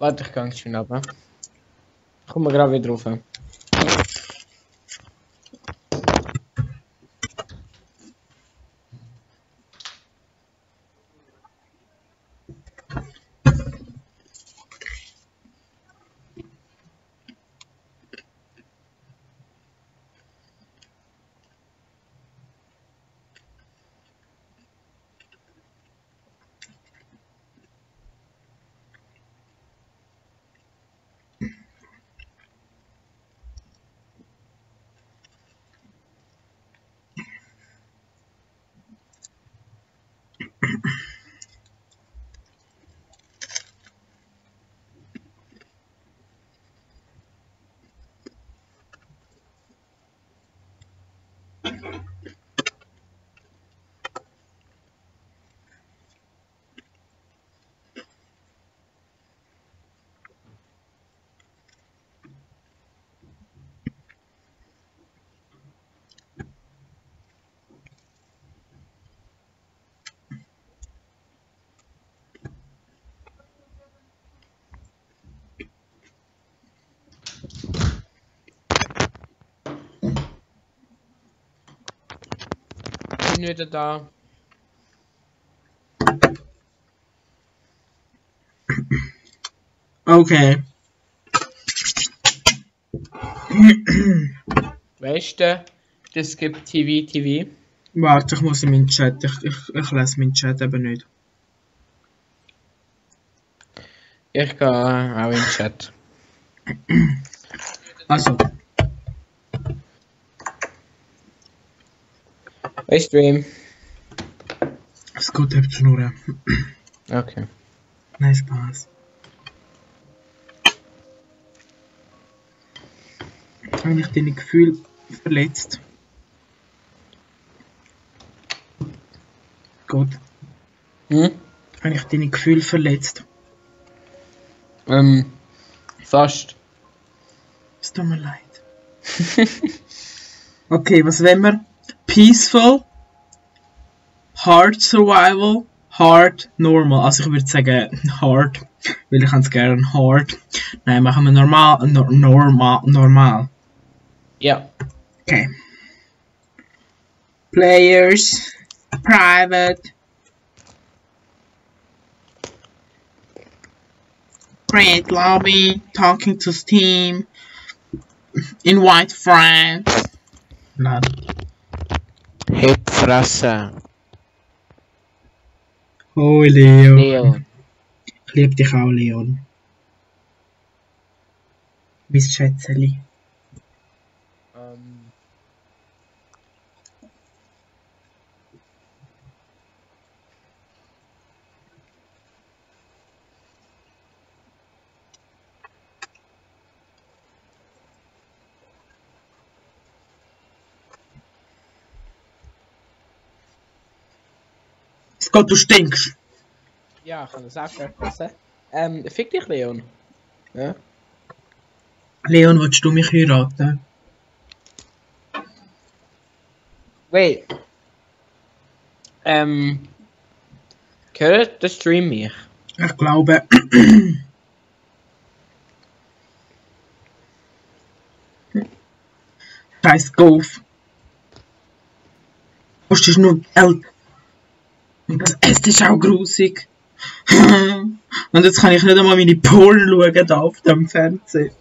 Warte, ich gehe schon runter. Ich komme gerade wieder rauf. Ich bin wieder da. Okay. Weißt du, es gibt TV. Warte, ich muss in meinen Chat. Ich lese meinen Chat eben nicht. Ich gehe auch in den Chat. Also, Weißt du wem? es geht eben schnurren. Okay. Nein, Spaß. Habe ich deine Gefühle verletzt? Gut. Hm? Habe ich deine Gefühle verletzt? Fast. Es tut mir leid. Okay, was wollen wir? Peaceful, Hard Survival, Hard, Normal. Also ich würde sagen Hard, weil ich es gerne Hard. Nein, machen wir normal, normal. Ja. Okay. Players, Private, Create Lobby, Talking to Steam, Invite Friends. Nein. Hipfresse. Oh, Leon. Leon. Ich liebe dich auch, Leon. Mein Schätzeli. Scott, du stinkst! Ja, ich kann das auch verpassen. Fick dich, Leon. Ja? Leon, willst du mich heiraten? Wait. Hört der Stream mich? Ich glaube. Scheiß Golf. Was ist nur älter? Und das Essen ist auch grusig. Und jetzt kann ich nicht einmal meine Porn schauen da auf dem Fernsehen.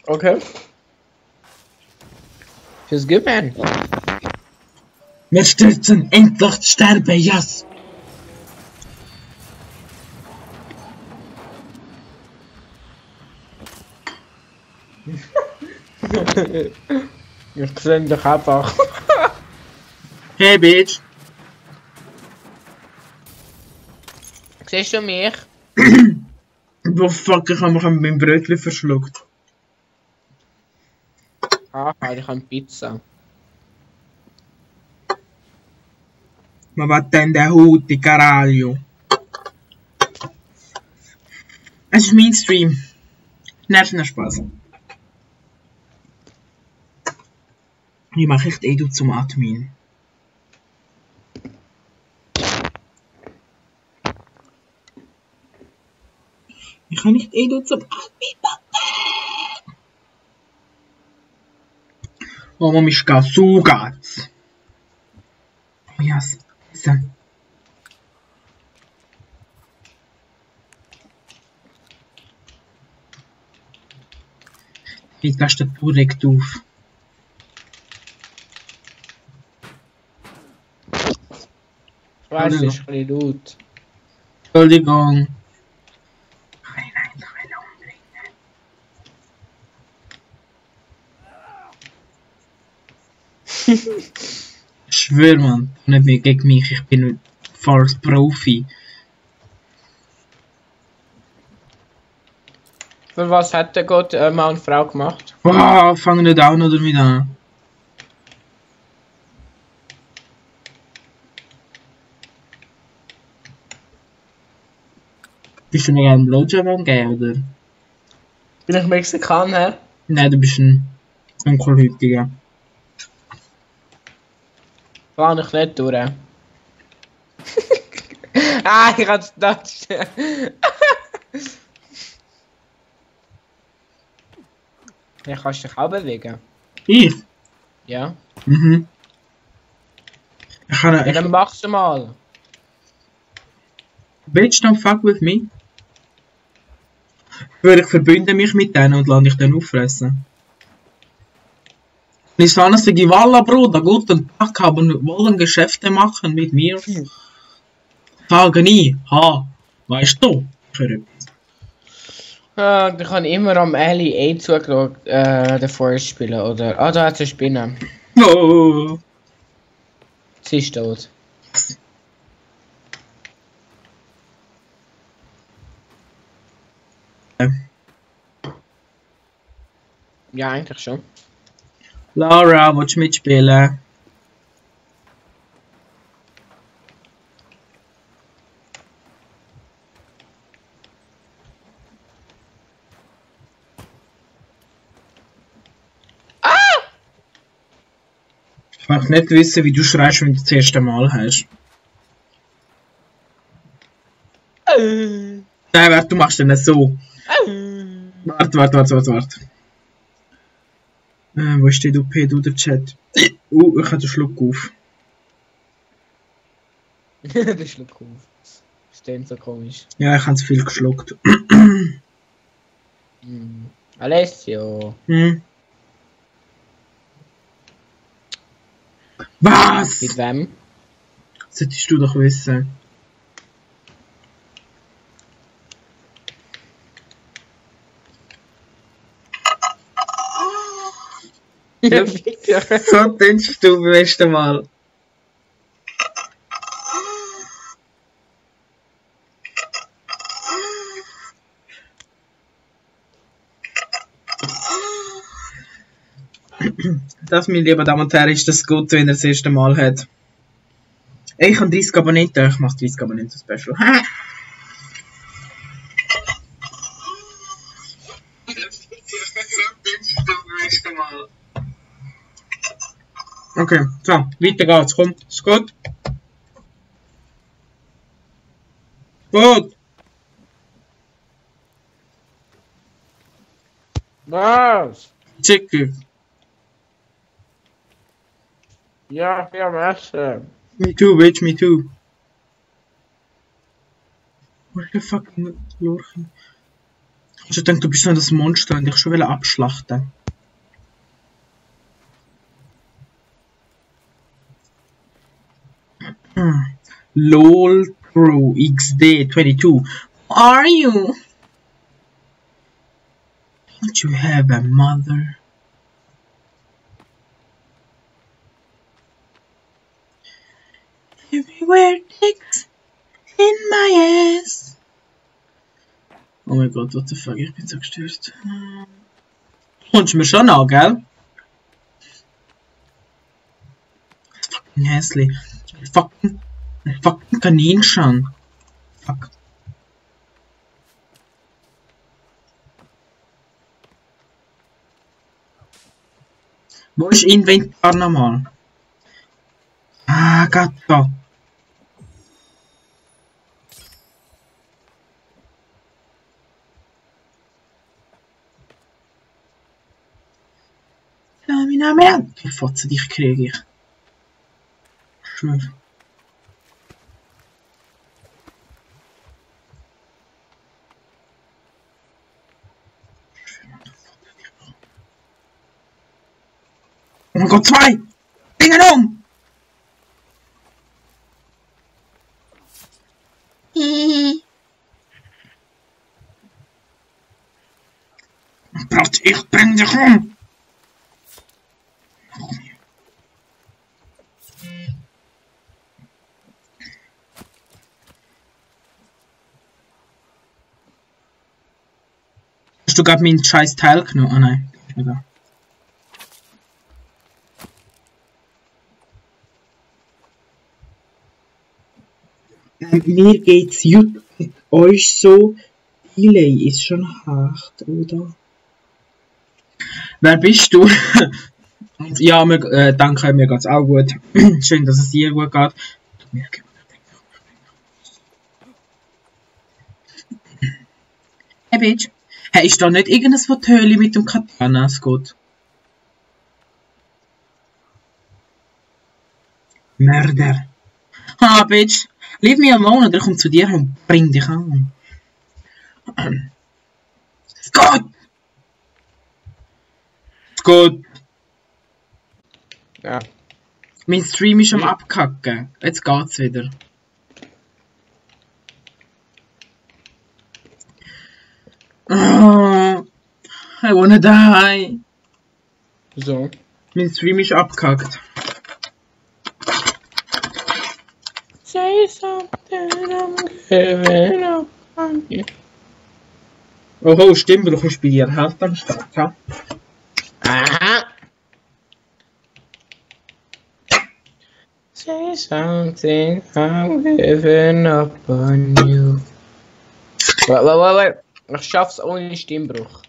Okay. Feels good, man. Wir stürzen endlich zu sterben, yes! Ich sehe dich einfach. Hey, Bitch! Siehst du mich? Wo fuck, ich habe mich an mein Brötchen verschluckt. Ah, ich habe Pizza. Ma vattene a huti, caraglio. Es ist mein Stream. Nervt nicht Spaß. Ich mache echt Edu zum Admin. Ich kann nicht eh zum Anbieter. Oh, Mamischka, so geht's. Oh, yes. So. Die Tastatur regt auf. Ich weiß, es ist ein bisschen laut. Entschuldigung. Kann ich ihn einfach umbringen? Ich schwör, man, nicht mehr gegen mich, ich bin voll Profi. Für was hat der Gott Mann und Frau gemacht? Wow, fangen nicht auch noch damit an. Bist du mir einen Blowjob angeben, oder? Bin ich Mexikaner? Nein, du bist ein Dunkelhäutiger. Kann ich nicht durch. Ich hab's gedacht. Ja, kannst dich auch bewegen. Ich? Ja. Mhm. Ich kann Ja, dann mach's mal. Bitch, don't fuck with me. Ich verbünde mich mit denen und lasse dich dann auffressen. Nicht anders wie Walla, Bruder, guten Tag, haben wollen Geschäfte machen mit mir. Sage nie, ha, weißt du? Ich habe immer am LEA zugeschaut, den Forest spielen, oder? Ah, da hat es eine Spinne. Oh. Sie ist tot. Ja, eigentlich schon. Laura, willst du mitspielen? Ich möchte nicht wissen, wie du schreist, wenn du das erste Mal hast. Nein, warte, du machst dann so. Warte. Wo steht UP, du der Chat? Ich habe den Schluck auf. Der Schluck auf. Steht so komisch. Ja, ich habe zu viel geschluckt. Alessio. Hm. Was? Mit wem? Solltest du doch wissen. So denkst du beim ersten Mal. Das, meine lieben Damen und Herren, ist das gut, wenn er das erste Mal hat. Ey, ich habe 30 Abonnenten, ich mache 30 Abonnenten Special. Okay, so, weiter geht's, komm, ist gut? Gut! Was? Chicken. Ja, ich bin am Essen. Me too, bitch, me too. What the fuck, Lurchi? Ich denke, du bist so das Monster und ich schon abschlachten. LOL Pro XD 22. Who are you? Don't you have a mother? Everywhere dicks in my ass. Oh mein Gott, what the fuck, ich bin so gestört. Kommst du mir schon an, gell? Fucking hässlich. Fucking Kaninchen. Fuck. Wo ist Inventar nochmal? Ah, Gatta. nein, mehr! Die Fotze, dich kriege ich. Schwör. Oh mein Gott, 2! Bring ihn um! Platz, ich bring dich um! Hast du gerade meinen scheiß Teil genommen? Ah nein, ist nicht da. Mir geht's gut. Euch so. Delay ist schon hart, oder? Wer bist du? Ja, danke, mir geht's auch gut. Schön, dass es dir gut geht. Hey, Bitch. Hey, ist da nicht irgendein Fotölli mit dem Katana, Scott? Mörder. Ha, Bitch. Leave me alone, oder ich komm zu dir und bring dich an. Scott! Scott! Ja. Mein Stream ist am Abkacken. Jetzt geht's wieder. Oh, I wanna die. So. Mein Stream ist abgekackt. Say something, I'm giving up on you. Oh, stimmt, du kommst bei dir halt am Start, ha? Aha. Say something, I'm giving up on you. Wait. Ich schaff's ohne Stimmbruch.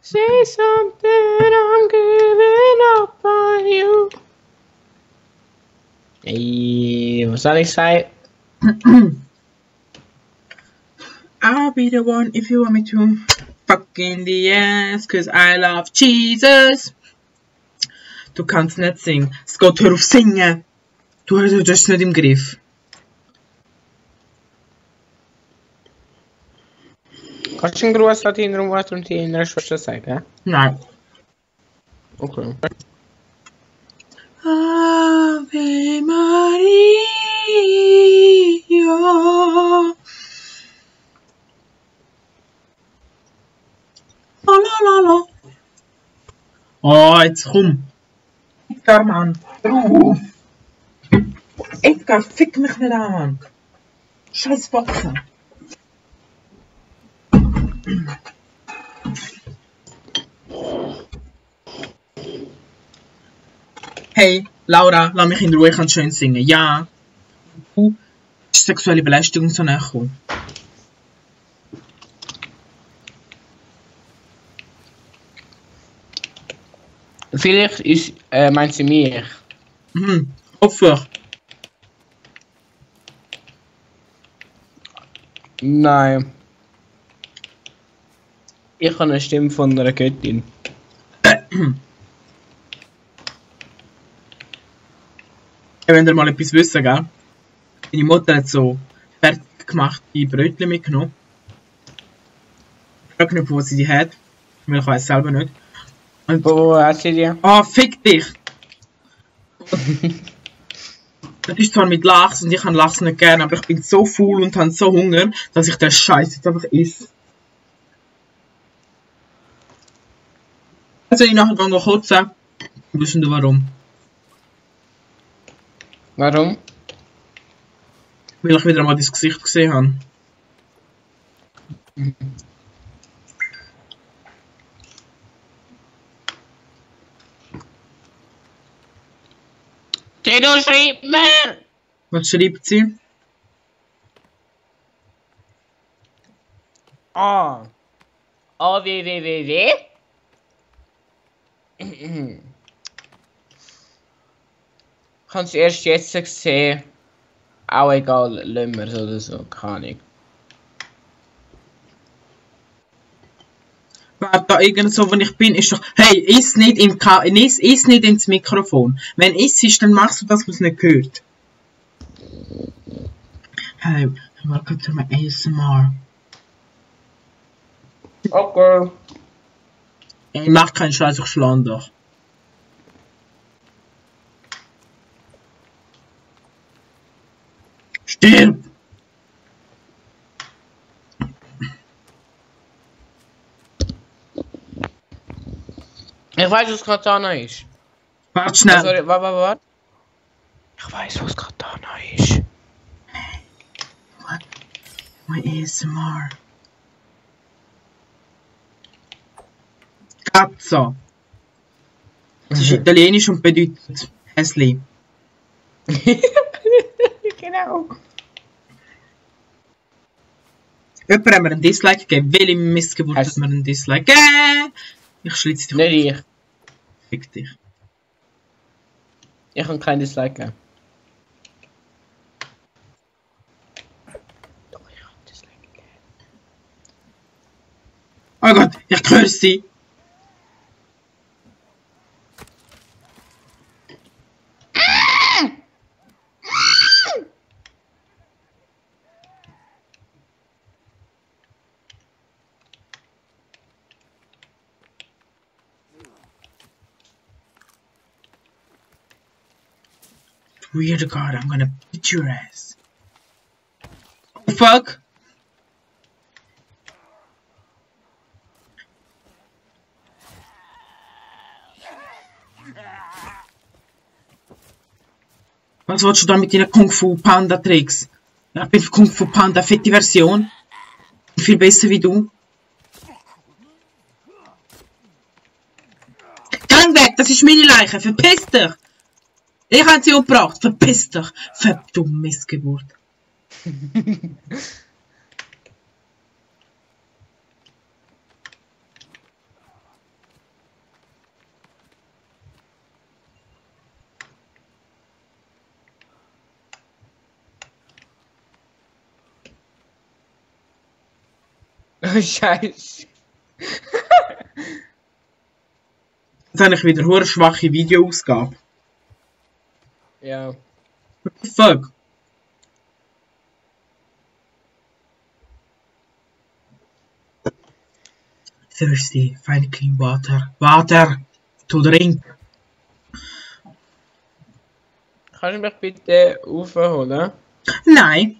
Say something, I'm giving up on you. Ey, was soll ich sagen? I'll be the one if you want me to. Fuck in the ass, cause I love Jesus. Du kannst nicht singen. Scott, hör auf singen. Du hast es nicht im Griff. Kannst du einen Gruß an deiner Mutter und deiner Schwester sagen? Nein. Okay. Ave Maria. Oh, la, la, la. Oh, jetzt komm. Edgar, Mann. Ruf. Edgar, fick mich nicht an, Mann. Scheiß Boxen. Hey, Laura, lass mich in Ruhe, ich kann schön singen. Ja. Ist sexuelle Belästigung so näher gekommen? Vielleicht ist, meint sie mich. Opfer. Nein. Ich habe eine Stimme von einer Göttin. Wenn ihr mal etwas wissen, gell? Meine Mutter hat so fertig gemachte Brötchen mitgenommen. Ich frage nicht, wo sie die hat, weil ich weiß selber nicht. Und Wo hat sie die? oh, fick dich! Das ist zwar mit Lachs und ich habe Lachs nicht gerne, aber ich bin so faul und habe so Hunger, dass ich den Scheiß jetzt einfach esse. Also ich nachher noch kotzen. Wissen du warum? Warum? Weil ich wieder mal dein Gesicht gesehen habe. Tino schreibt mir! Was schreibt sie? Ah. www. Kannst du erst jetzt sehen. Auch egal, lassen wir es oder so, keine Ahnung. Warte, da irgend so, wo ich bin, ist doch, hey, iss nicht iss nicht ins Mikrofon. Wenn isst, dann machst du das, was nicht gehört. Hey, welcome to my ASMR. Okay. Ich mach keinen Scheiß, ich schlage doch. Stirb! Ich weiß, was Katana ist. Warte schnell. Sorry, warte. Ich weiß, was Katana ist. What? My ASMR. Cazzo. Das ist italienisch und bedeutet Häsli. Genau. Jemand hat mir einen Dislike gegeben. Welche Missgeburt hat mir einen Dislike gegeben? Ich schlitze dich. Nicht ich. Fick dich. Ich kann kein Dislike geben. Doch, ich habe Dislike gegeben. Oh Gott, ich höre sie. Swear to God, I'm gonna beat your ass. Oh fuck! Was willst du da mit deinen Kung Fu Panda Tricks? Ja, ich bin Kung Fu Panda fette Version. Viel besser wie du. Gang weg, das ist meine Leiche, verpiss dich! Ich habe sie umgebracht, verpiss dich! Verdumme Missgeburt. Scheiße. Jetzt habe ich wieder eine schwache Videoausgabe. Ja. What the fuck? Thirsty, find clean water. Water! To drink! Kannst du mich bitte aufholen? Nein!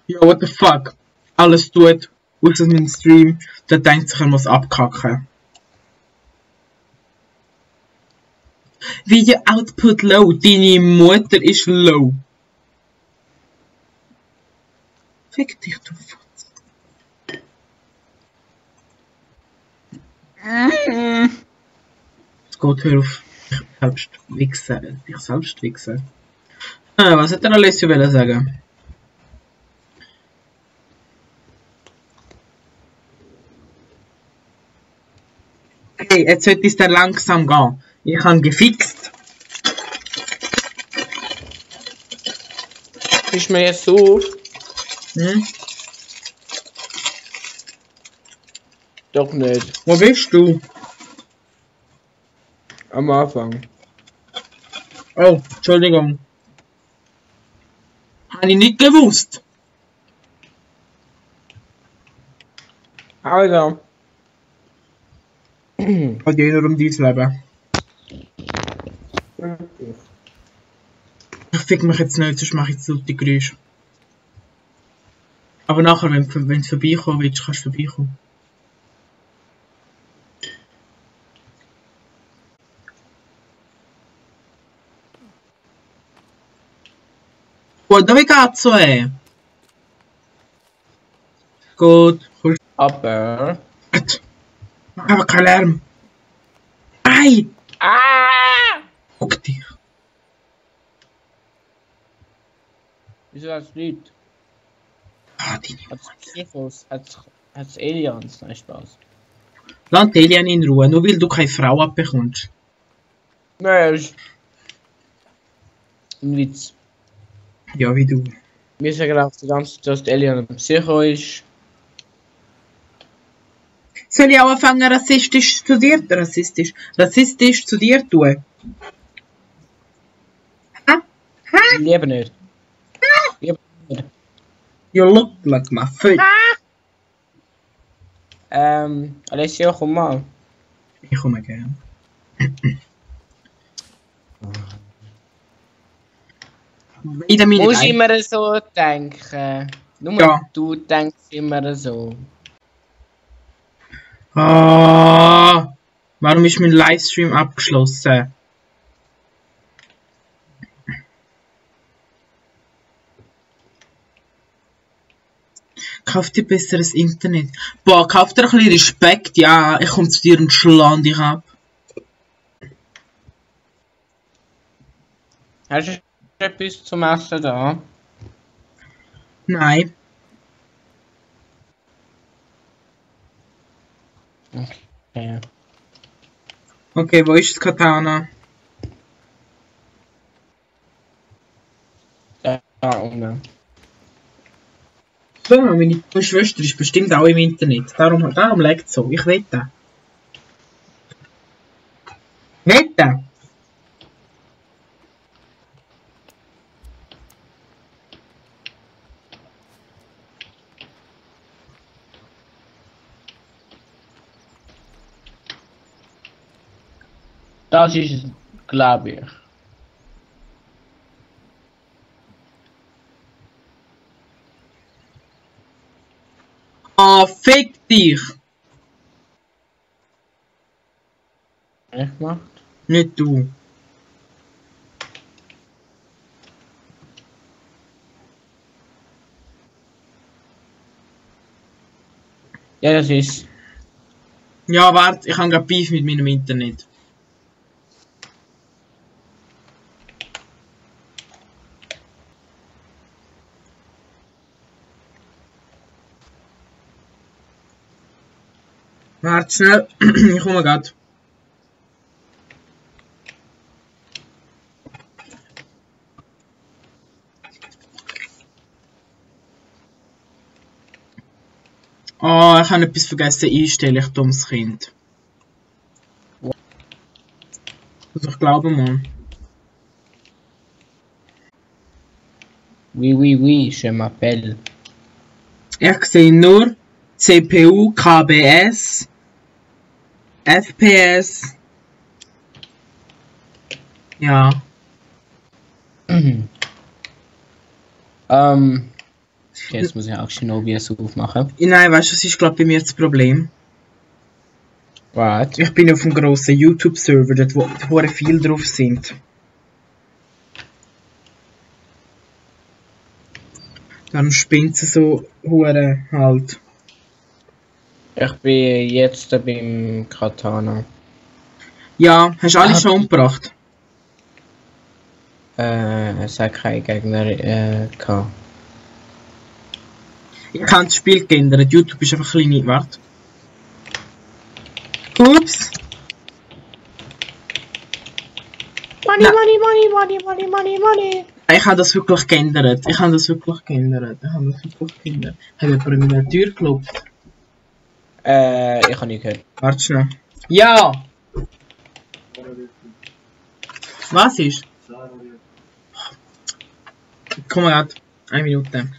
Ja, what the fuck? Alles tut, außer mein Stream, der denkt sich, er muss abkacken. Video Output low, deine Mutter ist low. Fick dich, du Fotz. Es geht, hör auf. Dich selbst wichsen. Was hat der Alessio sagen? Okay, jetzt sollte es dann langsam gehen. Ich habe gefixt. Ist mir jetzt auf? Hm? Doch nicht. Wo bist du? Am Anfang. Oh, Entschuldigung. Habe ich nicht gewusst. Also. Geht jeder um dein Leben. Ich fick mich jetzt nicht, sonst mache ich jetzt laute Geräusche. Aber nachher, wenn du vorbeikommen willst, kannst du vorbeikommen. Oh, dove cazzo è? Gut, kommst Aber. du. Mach einfach keinen Lärm. Ei! Ah! Guck dich. Wieso hat's nicht? Ah, deine Hat's Psychos? Hat's Aliens? Nein, Spaß. Lass die Alien in Ruhe, nur weil du keine Frau abbekommst. Nein, ist ein Witz. Ja, wie du. Wir sagen auch die ganze Zeit, dass der Alien ein Psycho ist. Soll ich auch anfangen, rassistisch zu dir tun? Hä? Hä? Lieber nicht. Lieber nicht. You look like my foot. Alessio, komm mal. Ich komme gern. Wieder meine Muss Leid. immer so denken. Nur Ja. du denkst immer so. Ah, warum ist mein Livestream abgeschlossen? Kauf dir besseres Internet. Boah, kauf dir ein bisschen Respekt. Ja, ich komme zu dir und schlag dich ab. Hast du etwas zum Essen da? Nein. Okay. Okay, wo ist das Katana? Da unten. So, meine Schwester ist bestimmt auch im Internet. Darum leckt es so. Ich wette. Wette! Das ist es, glaube ich. Ah, fick dich! Echt gemacht? Nicht du. Ja, das ist. Ja, warte, ich habe gerade Beef mit meinem Internet. Warte schnell, ich komme grad. Oh, ich habe etwas vergessen einstellen, ich dummes Kind. Also ich glaube mal. Oui, oui, oui, je m'appelle. Ich sehe nur CPU, KBS, FPS. Ja. Jetzt muss ich auch Shinobi aufmachen. Nein, weißt du, das ist glaube bei mir das Problem. Warte. Ich bin auf einem grossen YouTube-Server, dort wo viel drauf sind. Dann spinnt sie so hure halt. Ich bin jetzt beim Katana. Ja, hast du alle schon umgebracht? Es hat keinen Gegner gehabt. Ich habe das Spiel geändert. YouTube ist einfach ein bisschen warte. Ups! Money, Nein. money, money, money, money, money, money. Ich habe das wirklich geändert. Ich habe jemand an meiner Tür geklopft? Ich habe nicht gehört. Warte schnell. Ja! Was ist? Komm mal grad. 1 Minute.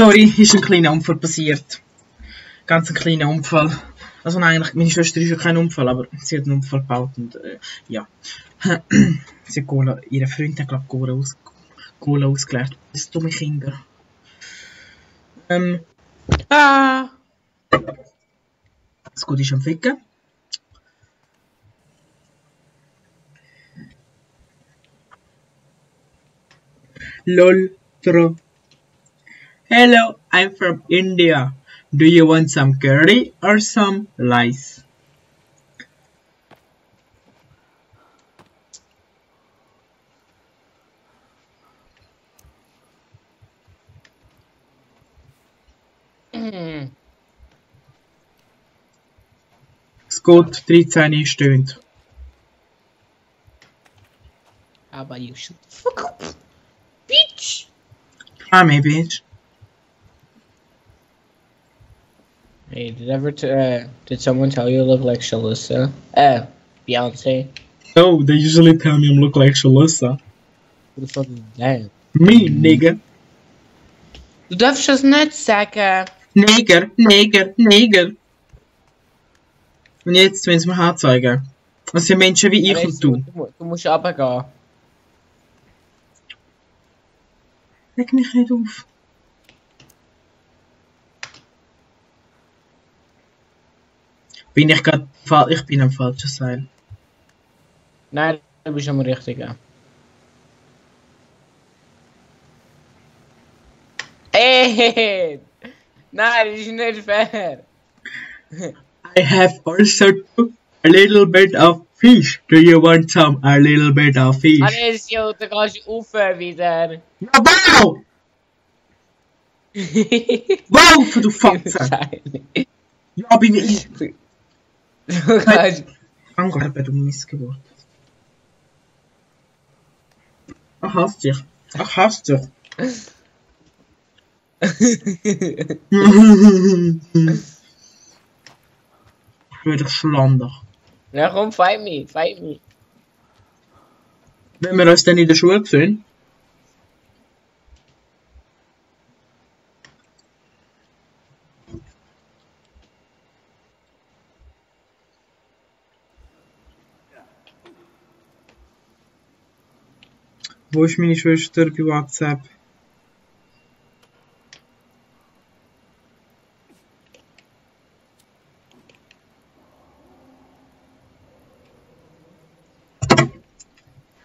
Sorry, ist ein kleiner Unfall passiert. Ganz ein kleiner Unfall. Also nein, eigentlich, meine Schwester ist ja kein Unfall, aber sie hat einen Unfall gebaut und ja. Sie hat Cola, ihre Freundin hat glaube ich Cola ausgeleert. Das sind dumme Kinder. Das Gute ist am Ficken. LOL, Tro. Hello, I'm from India. Do you want some curry or some rice? Scott 13 stöhnt. Aber you should fuck up, bitch! Ah, me bitch. Hey, did someone tell you you look like Shalissa? Beyonce. No, they usually tell me I look like Shalissa. Who the fuck is that? Me, nigga. Du darfst das nicht sagen. Neger, Neger, Neger. Und jetzt wollen sie mir anzeigen. Das sind Menschen wie ich Aber und jetzt, du. Du musst runtergehen. Leg mich nicht auf. Bin ich gerade ich bin am falschen Seil. Nein, du bist am richtigen. Ey! Nein, das ist nicht fair. I have also a little bit of fish. Do you want some? A little bit of fish. Alessio, da kannst du rauf wieder. Ja, wow! Wow, du Fotze! Ja, bin ich. Du kannst... Angabe, du Missgeburt. Ach, hast dich. Ach, hast dich. Ich werde schlandig. Ja, komm, fight me, fight me. Wenn wir uns dann in der Schule sehen. Wo ist meine Schwester bei WhatsApp?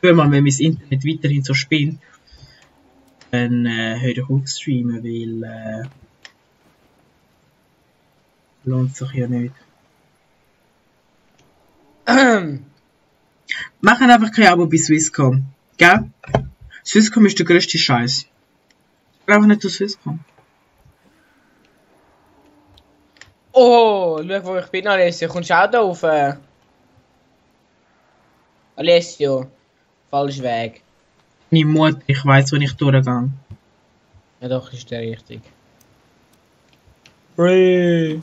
Hör mal, wenn mein Internet weiterhin so spinnt, dann höre ich auf streamen, weil lohnt sich ja nicht. Machen einfach kein Abo bei Swisscom, gell? Swisscom ist der grösste Scheiß. Ich brauche nicht zu Swisscom. Oh, schau, wo ich bin, Alessio. Kommst du auch da rauf? Alessio, falsch Weg. Meine Mutter, ich weiss, wo ich durchgehe. Ja, doch, ist der richtig. Free.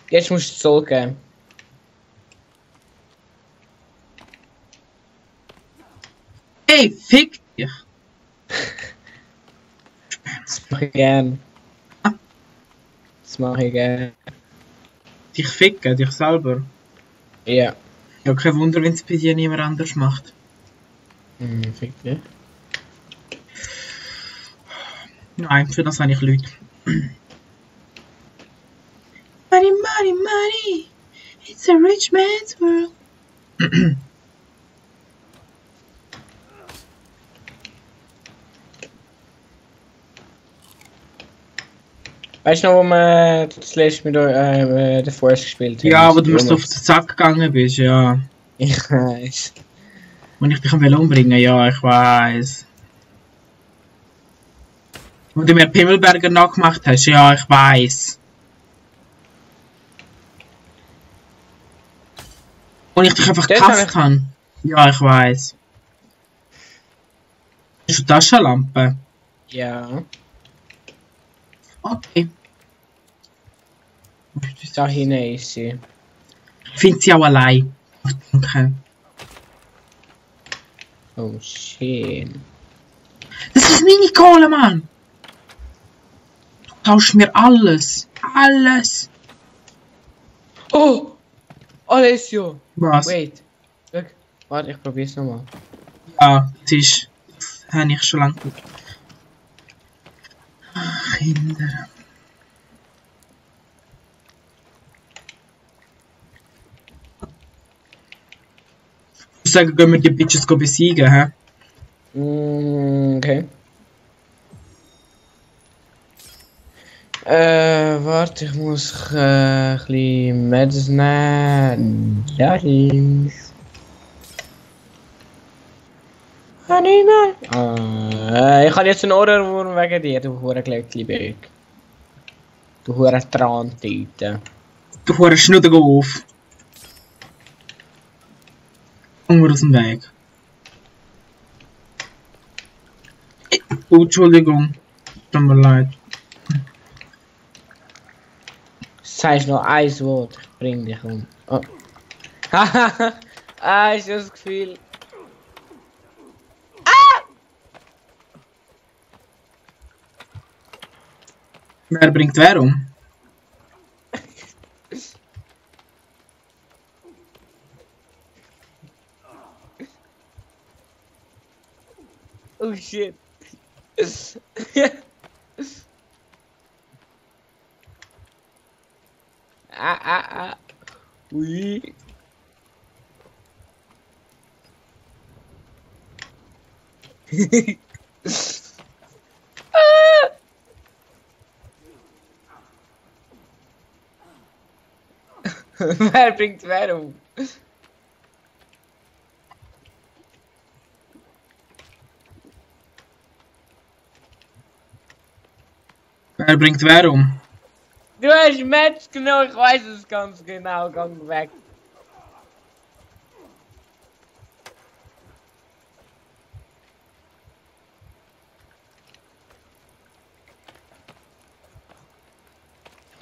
Jetzt musst du zurückgehen. Hey, fick dich! Das mache ich gern. Das mache ich gern. Dich ficken, dich selber. Ja. Ja, kein Wunder, wenn es bei dir niemand anders macht. Fick dich. Nein, für das habe ich Leute. Money, money, money. It's a rich man's world. Weißt du noch, wo wir das letzte mit der Forest gespielt haben? Ja, aber du musst auf den Sack gegangen bist, ja. Ich weiß. Und ich dich umbringen, ja, ich weiß. Und du mir Pimmelberger nachgemacht hast, ja, ich weiß. Und ich dich einfach Das gekauft habe. Ja, ich weiß. Hast du Taschenlampe? Ja. Okay. Da hinein ist sie. Ich finde sie auch allein. Danke. Oh shit. Das ist meine Kohle, Mann! Du kaufst mir alles! Alles! Oh! Alessio! Was? Wait. Look. Warte, ich probier's nochmal. Ja, das habe ich schon lange gut. Ach, Kinder. Ich sage, gehen wir die Bitches besiegen, hä? Okay. Warte, ich muss ein bisschen Meds nehmen. Ja, ich habe jetzt einen Ohrwurm wegen dir, du Hurenglöckli-Böck. Du Huren-Trantüte. Du Hure Schnudder auf. Kommen wir aus dem Weg. Oh, Entschuldigung. Tut mir leid. Sagst noch ein Wort, ich bring dich um. Oh. Haha, ist das Gefühl. Wer bringt wer um? Oh shit. Ah. Oui. Wer bringt wer um? Wer bringt wer um? Du hast Match genau, ich weiß es ganz genau, gang weg.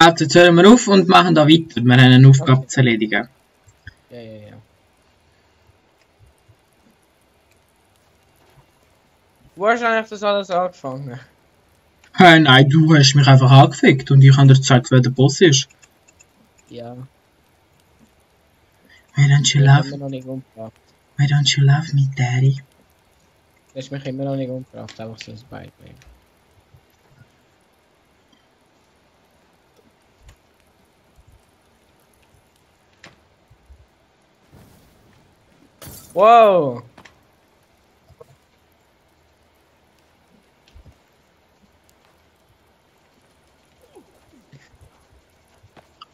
Also, jetzt hören wir auf und machen da weiter. Wir haben eine Aufgabe zu erledigen. Ja. Wo hast du eigentlich das alles angefangen? Hey, nein, du hast mich einfach angefickt und ich habe dir gezeigt, wer der Boss ist. Ja. Why don't you Ich love, hab mich noch nicht umgebracht. why don't you love me, Daddy? Du hast mich immer noch nicht umgebracht, einfach so ein Beitrag. Wow!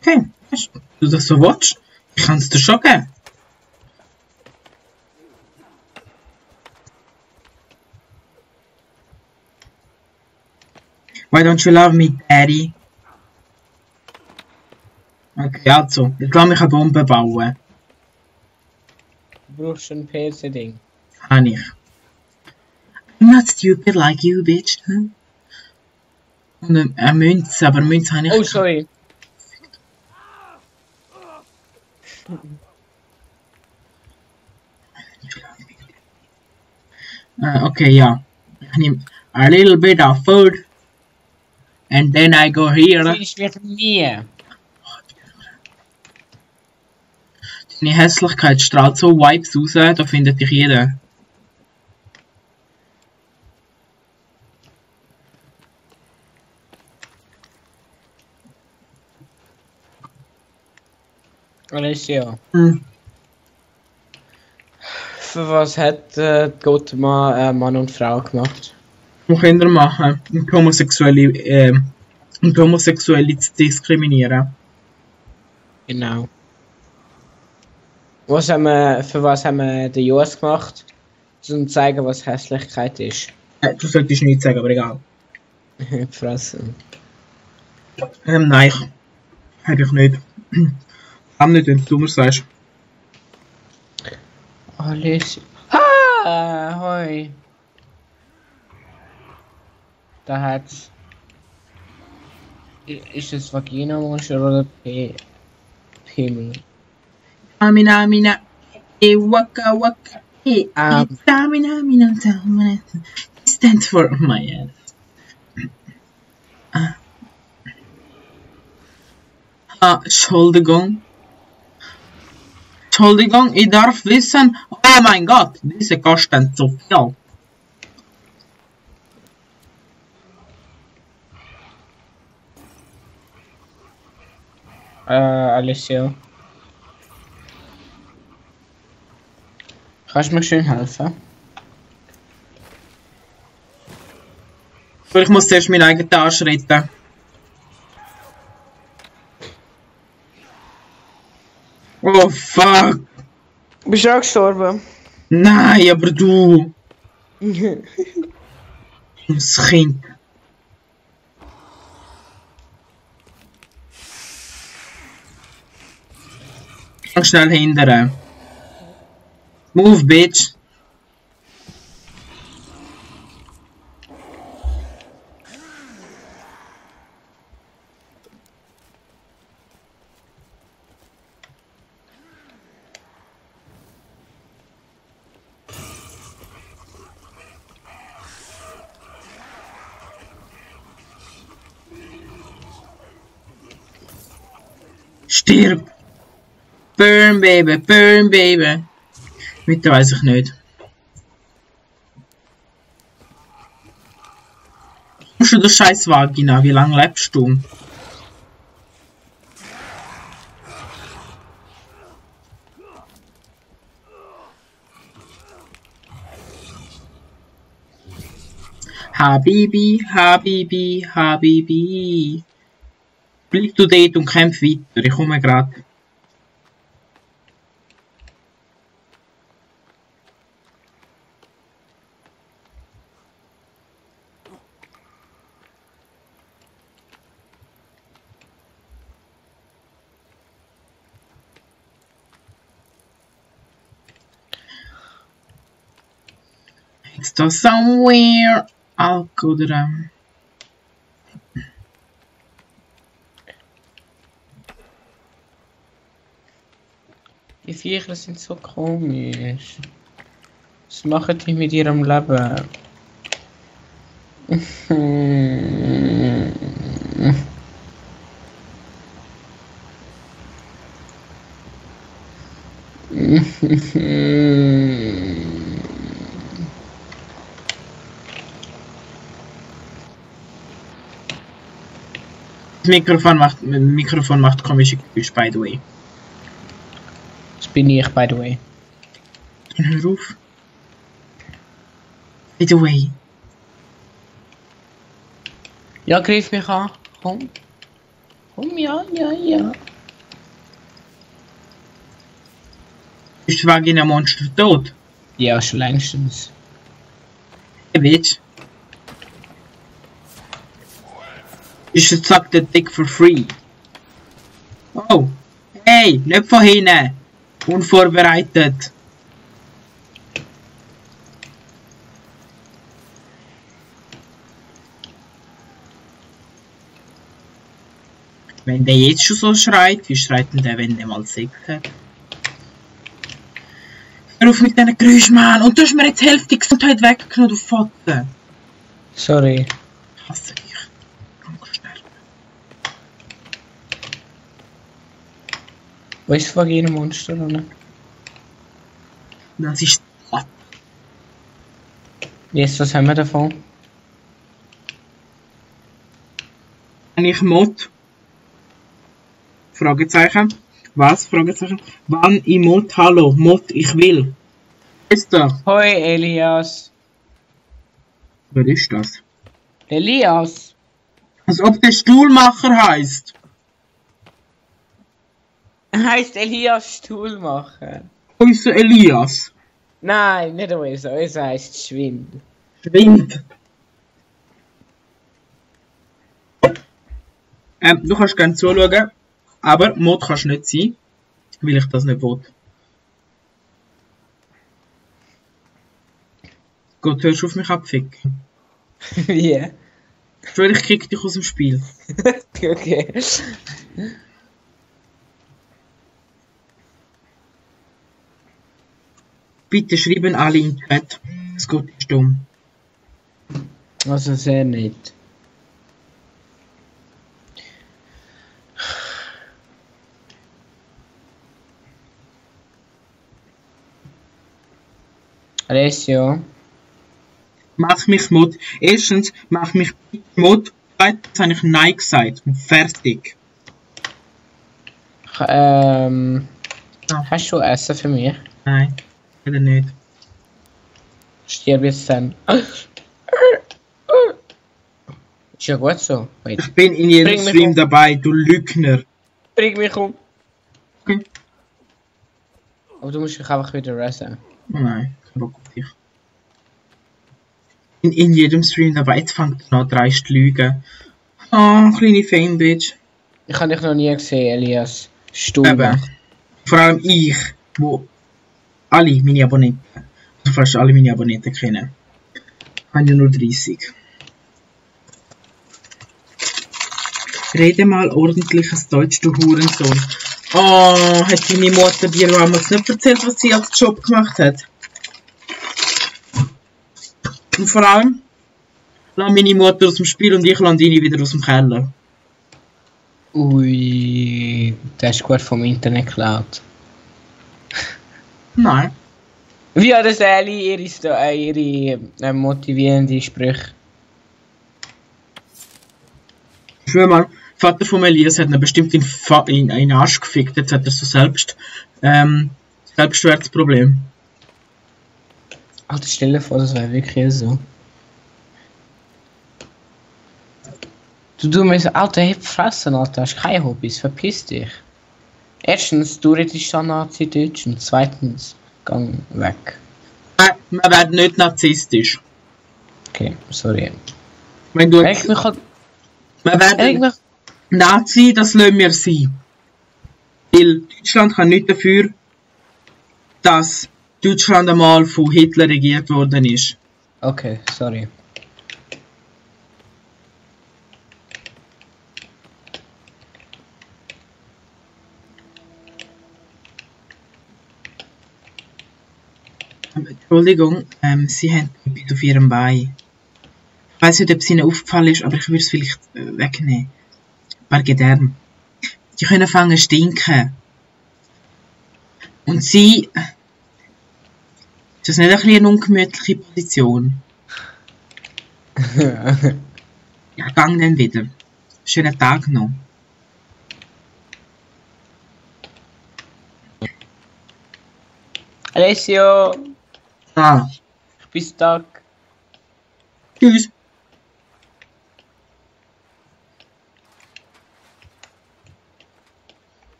Okay, du das so willst, ich kann es dir schon geben. Why don't you love me, Daddy? Okay, also, ich lasse mich eine Bombe bauen. Du brauchst ein PC-Ding. Habe ich. I'm not stupid like you, bitch. Hm? Und eine Münze, aber Münze habe ich. Oh, sorry. Okay, ja. Ich nehme a little bit of food. And then I go here. Ich werde nie. Deine Hässlichkeit strahlt so Vibes raus, da findet dich jeder. Alessio. Hm. Für was hat Gott Mann und Frau gemacht? Um Kinder machen und Homosexuelle zu diskriminieren. Genau. Für was haben wir den Joas gemacht? Um zu zeigen, was Hässlichkeit ist. Du solltest nichts sagen, aber egal. Fressen. Nein, hätte ich nicht. Kann nicht, wenn du mir sagst. Alessio. Hoi. Da hat's. Ist es Vagina-Monster oder Pimmel? Waka, Stamina, stands for my ass. Entschuldigung. Entschuldigung, ich darf wissen. Oh mein Gott, diese kosten zu viel. Alicia. Kannst du mir schön helfen? Ich muss zuerst meinen eigenen Arsch retten. Oh fuck! Bist du auch gestorben? Nein, aber du! Das Kind. Ganz schnell hindern. Move, bitch! Stirb! Burn, baby, burn, baby! Weiter weiss ich nicht. Kommst du der scheiß Vagina? Wie lange lebst du? Habibi, Habibi, Habibi. Bleib du dort und kämpf weiter, ich komme grad. It's still somewhere. I'll go to them. Die Viecher sind so komisch. Was machen die mit ihrem Leben? Das Mikrofon macht komische Geräusche, by the way. Das bin ich, by the way. Hör auf. By the way. Ja, greif mich an. Komm. Komm, ja. Ist Vagina Monster tot? Ja, schon längstens. Hey, bitch. You should suck the dick for free. Oh. Hey, nicht von hinten. Unvorbereitet. Wenn der jetzt schon so schreit, wie schreit denn der, wenn der mal Sex hat? Hör auf mit diesen Geräuschen, Mann! Und du hast mir jetzt die Hälfte der Gesundheit weggenommen, du Vater! Sorry. Ich hasse dich. Komm, sterben. Wo ist das Vagina-Monster, oder? Das ist... Jetzt, was haben wir davon? Wenn ich Mod... Fragezeichen. Was? Fragezeichen. Wann ich Mod? Hallo. Mod, ich will. Ist da. Hoi, Elias. Wer ist das? Elias. Als ob der Stuhlmacher heißt. Er heißt Elias Stuhlmacher. Unser Elias. Nein, nicht so. Es heißt Schwind. Schwind. Du kannst gerne zuschauen, aber Mod kannst du nicht sein, weil ich das nicht will. Gott, hörst du auf mich abficken? Wie? Ich schwöre, ich kick dich aus dem Spiel. Okay. Bitte schreiben alle in den Chat. Es geht ist dumm. Also sehr nett. Alessio, Mach mich Mod. Erstens, mach mich Mod. Zweitens habe ich Nein gesagt. Und fertig. hast du Essen für mich? Nein, oder nicht. Stirb jetzt dann. Ist ja gut so. Wait. Ich bin in jedem Bring mich Stream um. dabei, du Lügner. Bring mich um. Okay. Aber du musst dich einfach wieder ressen. Oh nein, kein Bock auf dich. In jedem Stream dabei, jetzt fängt er noch dreist zu lügen. Oh, kleine Fame-Bitch. Ich habe dich noch nie gesehen, Elias. Stuhl. Eben. Vor allem ich, wo alle meine Abonnenten, also fast alle meine Abonnenten kennen. Haben ja nur 30. Rede mal ordentliches Deutsch, du Hurensohn. Oh, hat deine Mutter dir damals nicht erzählt, was sie als Job gemacht hat? Und vor allem, lass meine Mutter aus dem Spiel und ich lasse deine wieder aus dem Keller. Ui, das ist gut vom Internet geklaut. Nein. Wie hat das Ellie ihre motivierende Sprüche? Ich schwöre mal, Vater von Elias hat ihn bestimmt in den Arsch gefickt, jetzt hat er so Selbstwertproblem. Alter, stell dir vor, das wäre wirklich so. Du musst, Alter, heb fressen, Alter, hast keine Hobbys, verpiss dich. Erstens, du redest schon Nazi-Deutsch und zweitens, gang weg. Man wird nicht narzisstisch. Okay, sorry. Wenn du Ich mich halt, man wird mich, Nazi, das lassen wir sein. Weil Deutschland kann nicht dafür, dass Deutschland einmal von Hitler regiert worden ist. okay, sorry. Entschuldigung, sie haben etwas auf ihrem Bein. Ich weiß nicht, ob es ihnen aufgefallen ist, aber ich würde es vielleicht wegnehmen. Ein paar Gedärme. Die können fangen zu stinken. Und sie... Ist das nicht ein bisschen eine ungemütliche Position? Ja, gang dann wieder. Schönen Tag noch. Alessio, Ah, bis Tag. tschüss.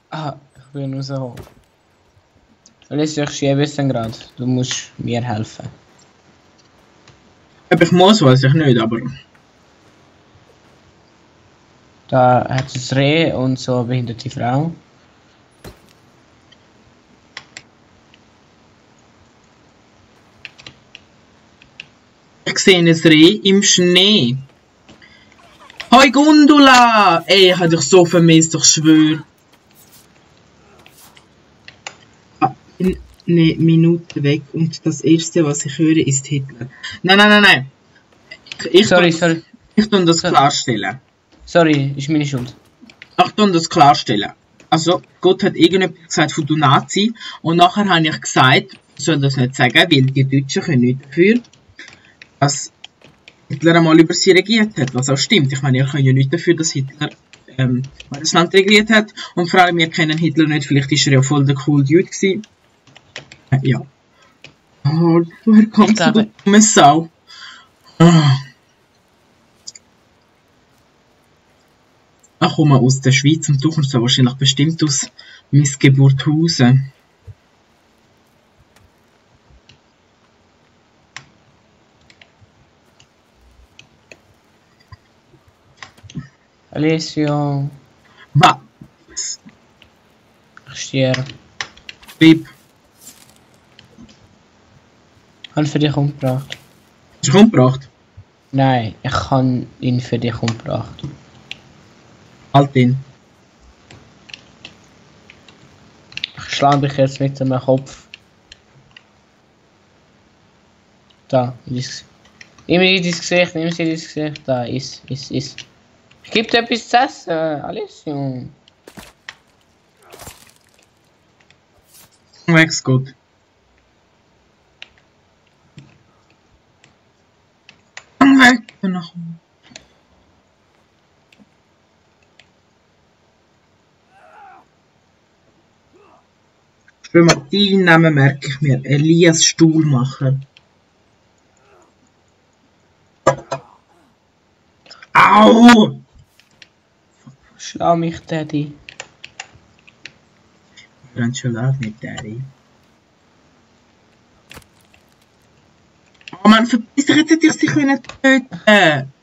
Ah, ich bin nur so. Alessio, ich schiebe es dann gerade. Du musst mir helfen. Ob ich muss, weiß ich nicht, aber... Da hat es Reh und so eine behinderte Frau. Ich sehe ein Reh im Schnee. Hoi Gundula! Ey, ich hab dich so vermisst, ich schwöre. In eine Minute weg und das erste, was ich höre, ist Hitler. Nein. Sorry. Ich tue das klarstellen. Sorry, ist meine Schuld. Ich tue das klarstellen. Also, Gott hat irgendetwas gesagt von du Nazi und nachher habe ich gesagt, ich soll das nicht sagen, weil die Deutschen können nicht dafür, dass Hitler einmal über sie regiert hat, was auch stimmt. Ich meine, ihr könnt ja nicht dafür, dass Hitler das Land regiert hat und vor allem, wir kennen Hitler nicht, vielleicht ist er ja voll der cool Dude gewesen. Ja. Oh, woher kommst du, dumme Sau? Ich komme aus der Schweiz und du kommst ja wahrscheinlich bestimmt aus Missgeburthausen. Alessio, Was? ich sterbe. Bib, Habe für dich umgebracht. hast du dich umgebracht? Nein, ich habe ihn für dich umgebracht. Halt ihn. schlag dich jetzt mit dem Kopf. Da, in dein Gesicht. Nimm sie in dein Gesicht, nimm sie in dein Gesicht. Da, iss. Ich geb dir etwas zu essen, alles, Junge. Weg, Scott. Weg! Nach Schön mal, deinen Namen merke ich mir. Elias Stuhlmacher. Au! Schlag mich, Daddy. Ganz schön laut mit Daddy. Oh Mann, verpiss dich, jetzt hätte ich dich können töten.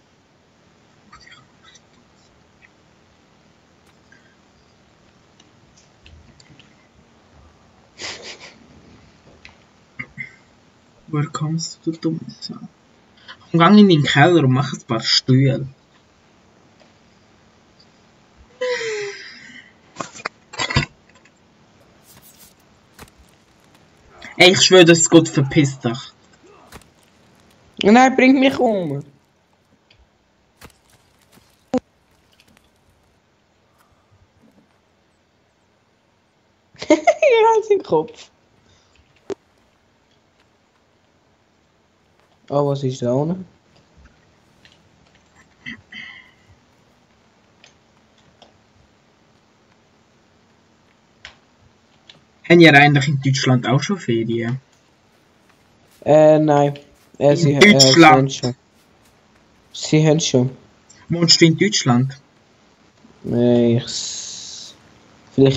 Woher kommst du, du dumme Sau? Komm, gang in den Keller und mach ein paar Stühle. Ey, ich schwöre, dass Gott verpisst dich. Nein, bring mich um. Ja, sein Kopf. Oh, was ist da unten? Haben ihr eigentlich in Deutschland auch schon Ferien? Nein. In Deutschland? Sie haben schon. Wohnst du in Deutschland? Vielleicht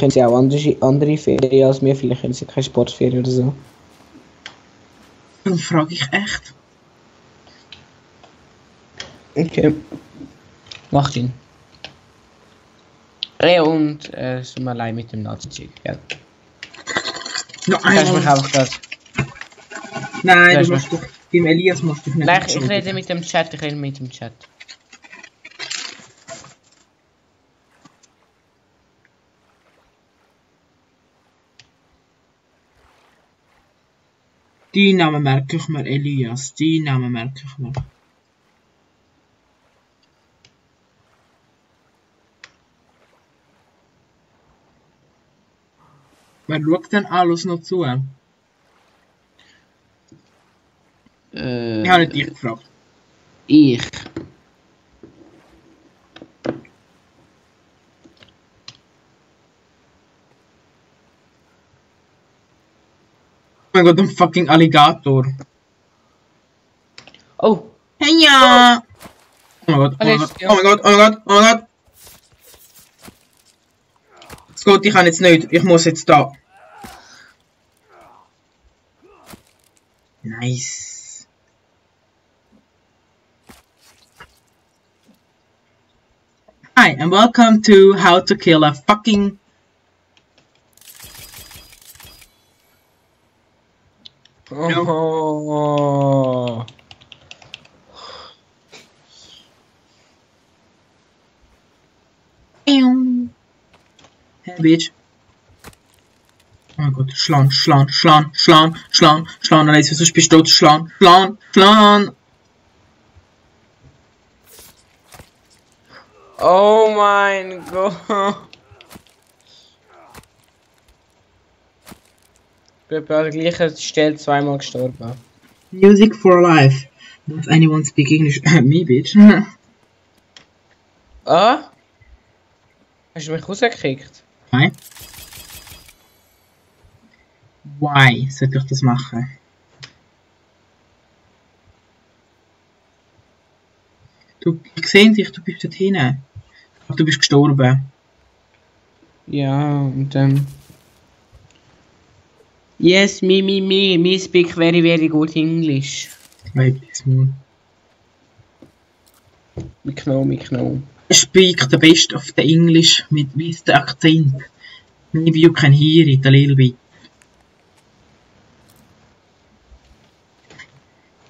haben sie auch andere Ferien als mir, vielleicht haben sie keine Sportferien oder so. Dann frage ich echt. Okay. Macht ihn. Und es tut mir leid mit dem Nazi-Chick, gell? Noch Kannst du mich einmal. einfach das. Nein, du musst doch. Beim Elias musst du dich nicht. Nein, ich rede mit dem Chat, Die Namen merke ich mir, Elias. Die Namen merke ich mir. Wer schaut denn alles noch zu? Ich habe nicht dich gefragt. Ich. Oh mein Gott, ein fucking Alligator. Oh. Hey ja! Oh mein Gott, oh mein Gott, oh mein Gott, oh mein Gott, oh mein Gott! Scott, ich kann jetzt nicht, ich muss jetzt da. Nice. Hi, and welcome to How to Kill a Fucking... Oh. Hey, bitch. Oh mein Gott, Schlan. Alles, sonst bist du tot. Schlan. Oh mein Gott. Ich bin bei der gleichen Stelle zweimal gestorben. Music for life. Does anyone speak English? Me, bitch. Ah? Hast du mich rausgekickt? Nein. Why sollte ich das machen? Ich sehe dich, du bist dort hinten. Du bist gestorben. Ja, und dann... Yes, me speak very good English. Wait, this one. Me know. I speak the best of the English with the accent. Maybe you can hear it a little bit.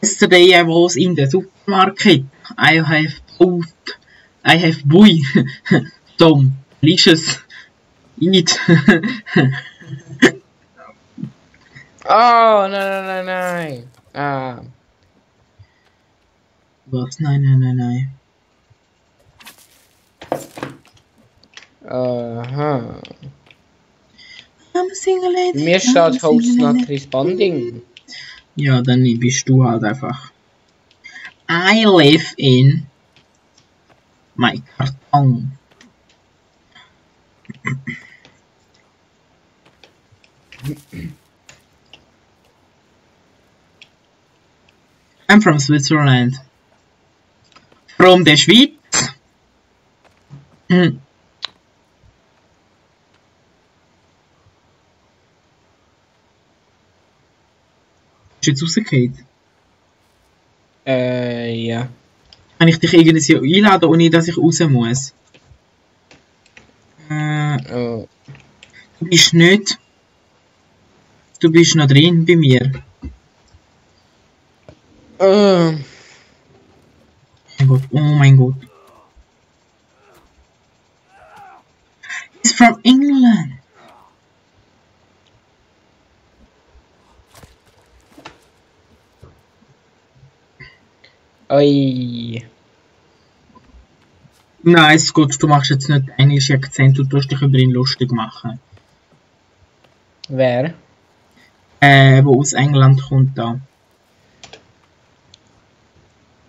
Yesterday I was in the supermarket. I have bought some delicious eat. Oh, nein. Ah. Was? Nein. Aha. I'm a single lady. Mir steht Host not responding. Ja, dann bist du halt einfach. I live in my Karton. I'm from Switzerland. From der Schweiz. Hm. Bist du jetzt rausgefallen? Ja. Kann ich dich irgendwas hier einladen, ohne dass ich raus muss? Oh. Du bist nicht. Du bist noch drin bei mir. Oh mein Gott. He's from England. Oi. Nein, Gott, du machst jetzt nicht englische Akzent, du tust dich über ihn lustig machen. Wer? Wo aus England kommt da.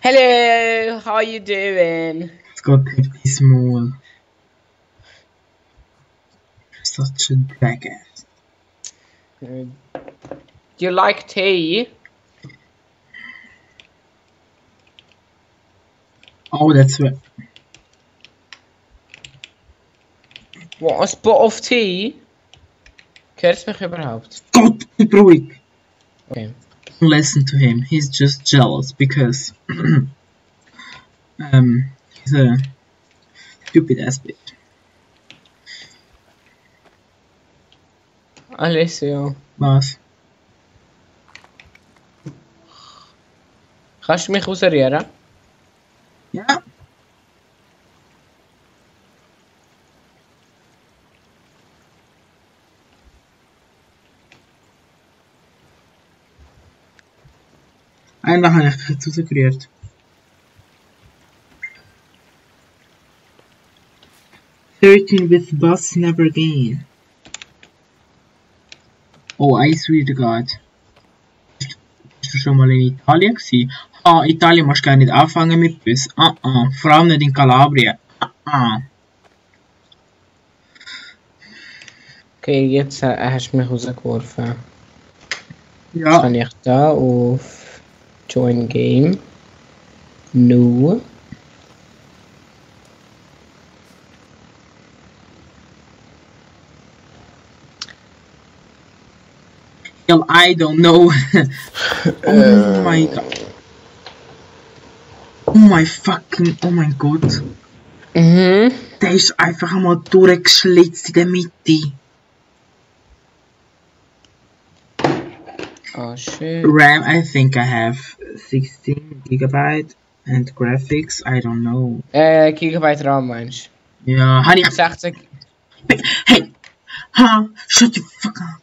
Hello, how you doing? Gott, hat dein Maul. Such a jackass. Do you like tea? Oh, that's right. What, a spot of tea? Hört's mich überhaupt? Gott, bleib ruhig. Okay. Don't listen to him. He's just jealous because he's a stupid ass bitch. Alessio, Was? kannst du mich ausrühren? Ja. Einfach habe ich dich jetzt rausgerührt. Thirteen with bus never again. Oh, I swear to God. Bist du schon mal in Italien gewesen? Ah, Italien musst du gar nicht anfangen mit Bus. Vor allem nicht in Kalabrien. Okay, jetzt hast du mich rausgeworfen. Jetzt Ja. kann ich da auf Join Game. No. Well, I don't know. Oh my God. Oh mein Gott. Mhm. Der ist einfach einmal durchgeschlitzt in der Mitte. Oh shit. RAM, I think I have 16 GB and graphics, I don't know. Gigabyte RAM meinst Ja, habe ich. du? 60. Hey! Ha! Shut your fuck up!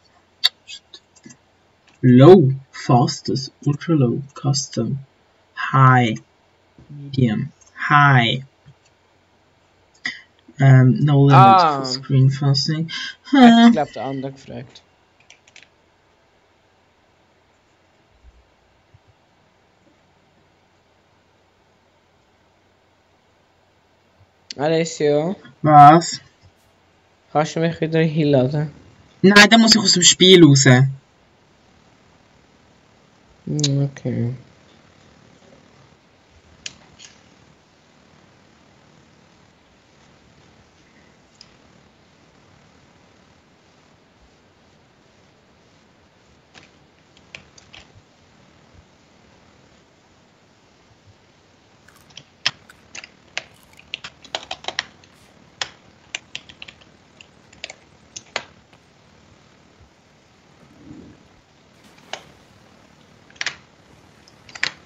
Low, fastest, ultra low, custom, high, medium, high. No limit for screen fasting. Ich glaube, der andere gefragt. Alessio, Was? kannst du mich wieder hinladen? Nein, da muss ich aus dem Spiel raus. Okay.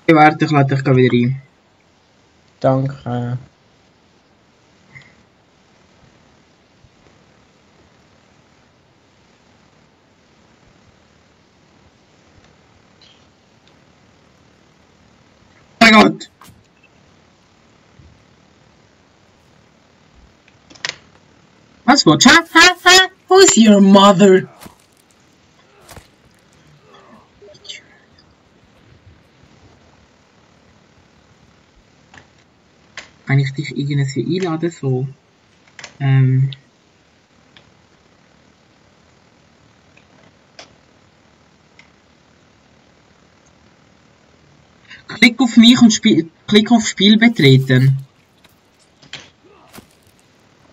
Warte, ich lade dich wieder rein. Danke. Gott! Was willst du? Ha? Who's your mother? Wenn ich dich irgendwie einladen soll. Klick auf mich und klick auf Spiel betreten.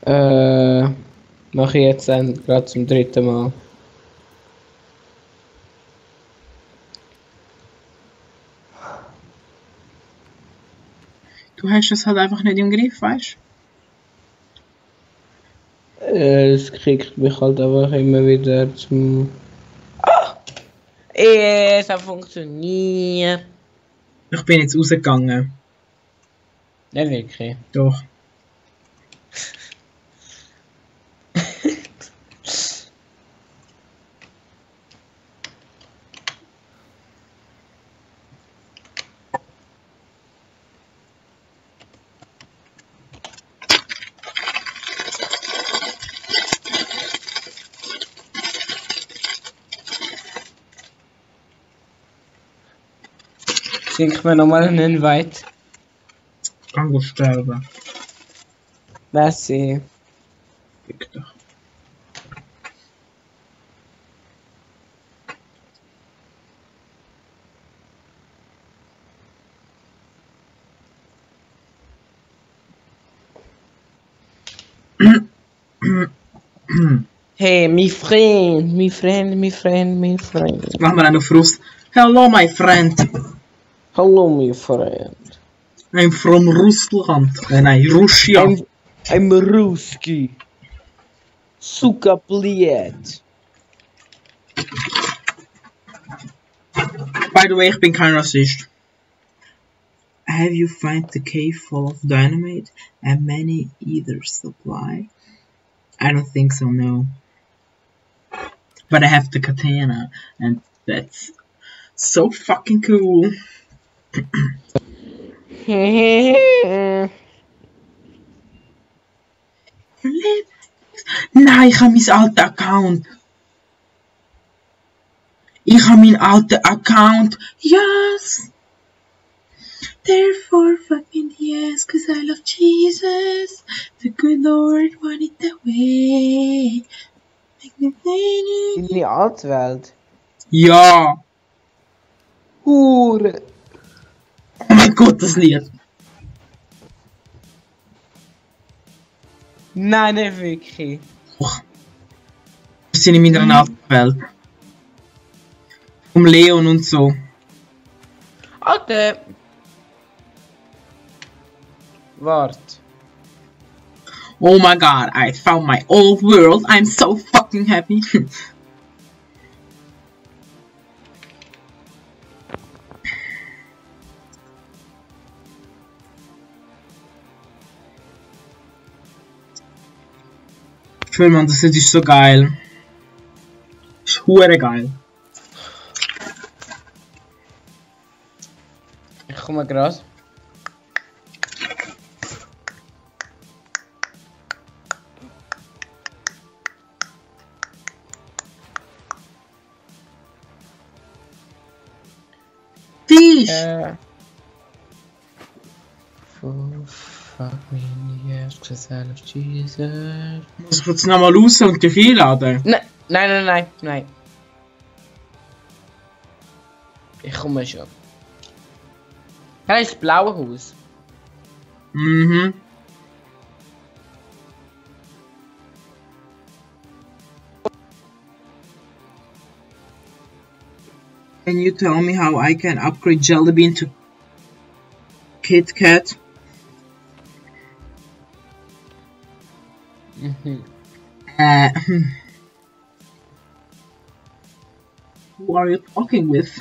Mache ich jetzt dann gerade zum 3. Mal. Du hast das halt einfach nicht im Griff, weißt du? Es kriegt mich halt einfach immer wieder zum... Ah! Es hat funktioniert. Ich bin jetzt rausgegangen. Nicht wirklich. Doch. Schenk mir nochmal einen Invite. Kann sterben. Merci. Fick dich. Hey, my friend. Machen wir einen Frust. Hello, my friend. Hello, my friend. I'm from Russland. Nein, Russia. I'm Ruski. Suka pliet. By the way, ich bin kein Rassist. Have you found the cave full of dynamite and many either supply? I don't think so, no. But I have the katana, and that's so fucking cool. Nein, ich habe meinen alten Account. Yes. Therefore, fucking yes, cause I love Jesus. The good Lord wanted that way. In die Altwelt. Ja. Hure. Oh mein Gott, das Lied. Nein, nicht wirklich. Och. Wir sind in meiner Altwelt. Um Leon und so. Alter. Wart. Oh my god, I found my old world. I'm so fucking happy. Schön, Mann, das ist so geil. Das ist hure geil. Ich komme gerade. Fisch! Fuck me, yes, cause I love Jesus. Muss ich jetzt nochmal raus und dich einladen? Nein. Ich komme schon. Da ist das blaue Haus. Mhm. Can you tell me how I can upgrade Jellybean to Kit Kat? Who are you talking with?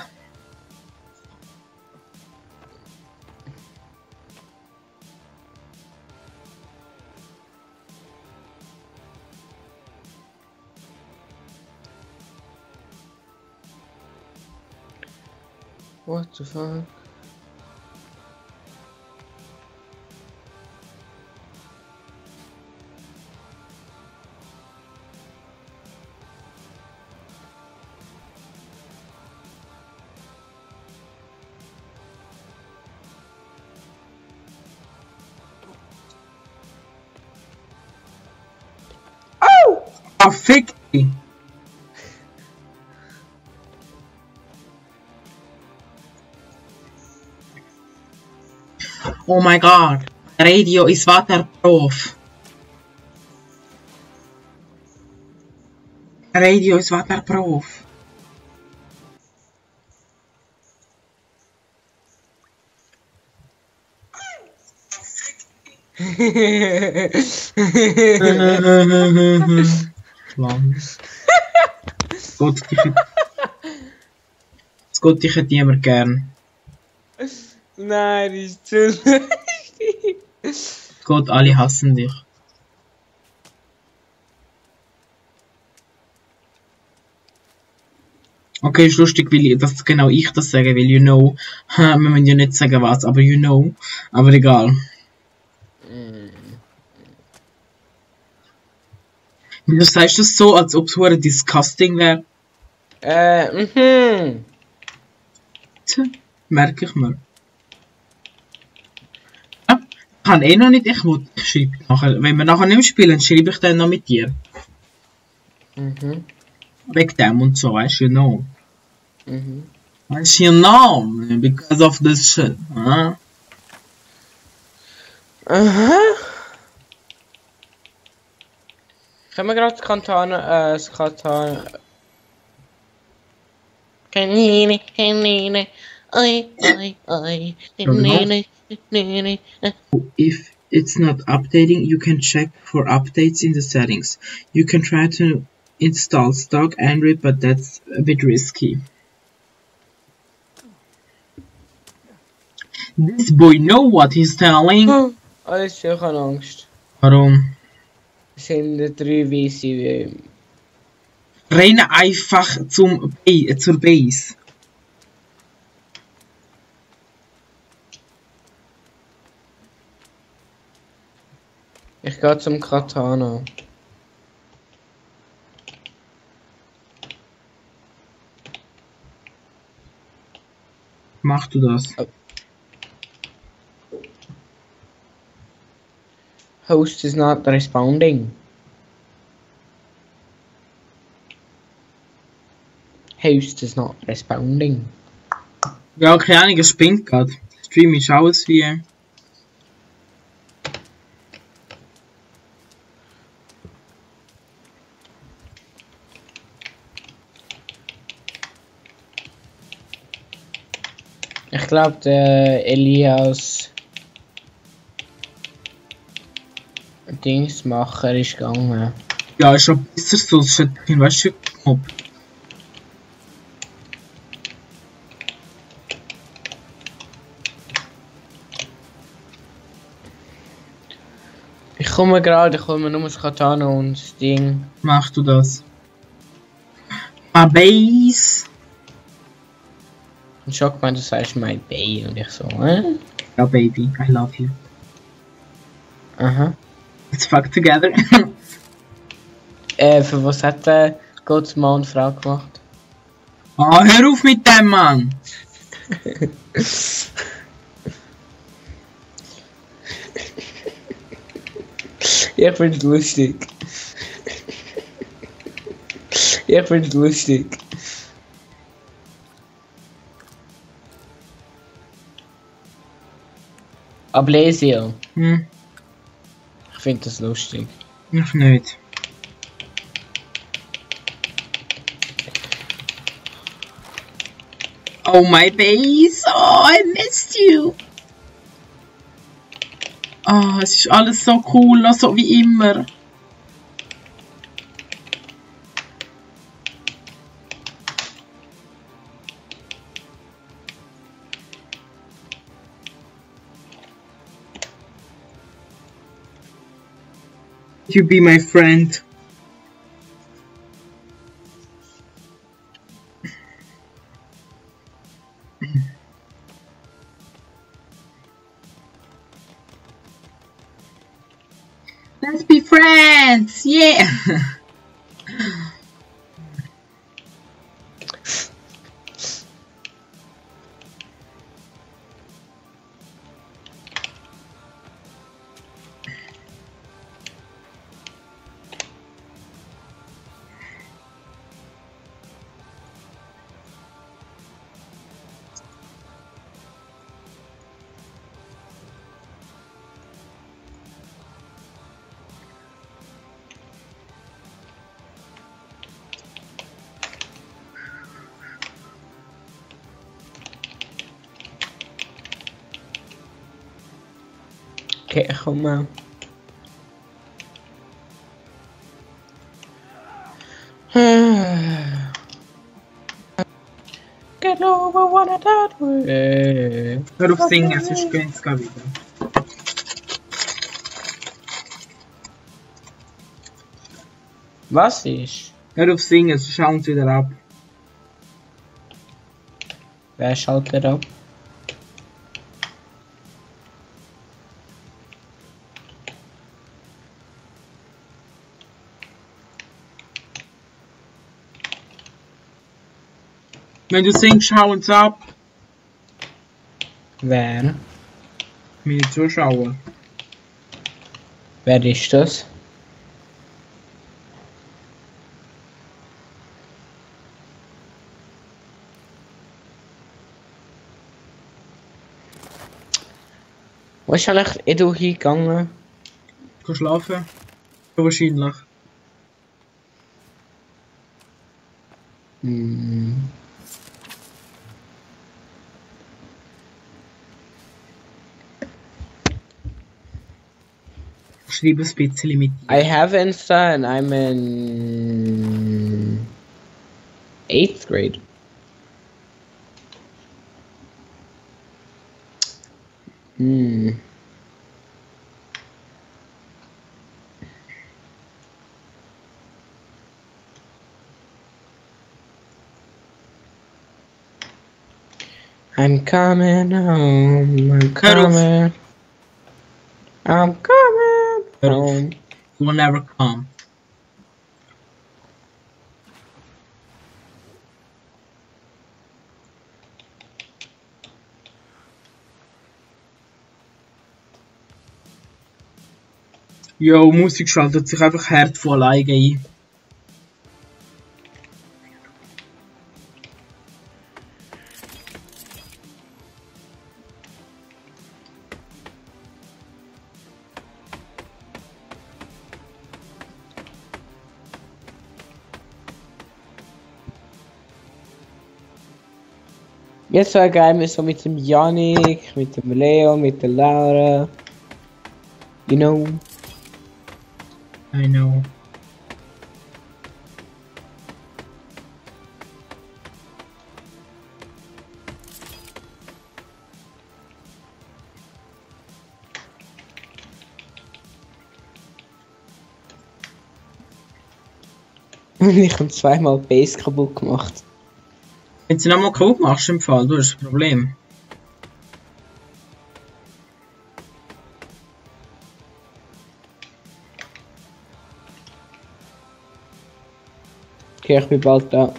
What the fuck? Ah, fick dich! Oh my god! Radio ist Waterprof! Radio ist Waterprof! Lang. Gott, ich hätte niemand gern. Nein, das ist zu lustig. Gott, alle hassen dich. Okay, ist lustig, weil dass genau ich das sage, weil you know, wir müssen ja nicht sagen was, aber you know, aber egal. Wieso sagst du das so, als ob es hure disgusting wäre? Merke ich mir. Ja, ich kann eh noch nicht, ich schreibe nachher, wenn wir nachher nicht mehr spielen, schreibe ich dann noch mit dir. Wegen dem und so, weißt du, you know. Weißt du, you know, because of this shit, huh? Können wir gerade das Katana... Kanine, Kanine, oi, oi, oi, Kanine, Kanine. If it's not updating, you can check for updates in the settings. You can try to install stock Android, but that's a bit risky. This boy know what he's telling. Alles für keine Angst. Warum? Es sind 3 weiße. Renne einfach zur Base. Ich gehe zum Katana. Mach du das. Host is not responding. Host is not responding. Ja, keine Ahnung, es spinnt gerade. Stream ist alles wie... Ich glaube, der Elias Dingsmacher ist gegangen. Ja, ist schon besser so, es ist ein weißt du, Mob. Ich komme nur das Katana und das Ding. Mach du das. My base. Und Schock meint, du sagst my bay und ich so, Ja, baby, I love you. Aha. Let's fuck together. Für was hat der Gottsmann eine Frage gemacht? Ah, hör auf mit dem, Mann! Ich find's lustig. Ich find's lustig. Ablesio. Hm, Ich find das lustig. ich nicht. Oh, my base! Oh, I missed you! Ah, es ist alles so cool, so wie immer. You be my friend. Let's be friends! Yeah! Okay, komm mal. Get over one that way. Hör auf singen, sonst geht's gar wieder. Was ist? Hör auf singen, sonst schauen sie wieder ab. Wer schaltet ab? Wenn du singst, schauen sie ab. Wer? Meine Zuschauer. Wer ist das? Wo ist eigentlich Edu hingegangen? Kannst schlafen? Ja, wahrscheinlich. Hm. Schreib ein bisschen mit dir. I have Insta and I'm in 8th grade. Hmm. I'm coming home. I'm coming. I'm coming home. You will never come. Jo, Musik schaltet sich einfach hart von alleine ein. Jetzt war geil so mit dem Yannick, mit dem Leo, mit der Laura. You know. I know. Und ich habe zweimal Base kaputt gemacht. Wenn du nochmal kaputt machst im Fall, du hast ein Problem. Okay, ich bin bald da.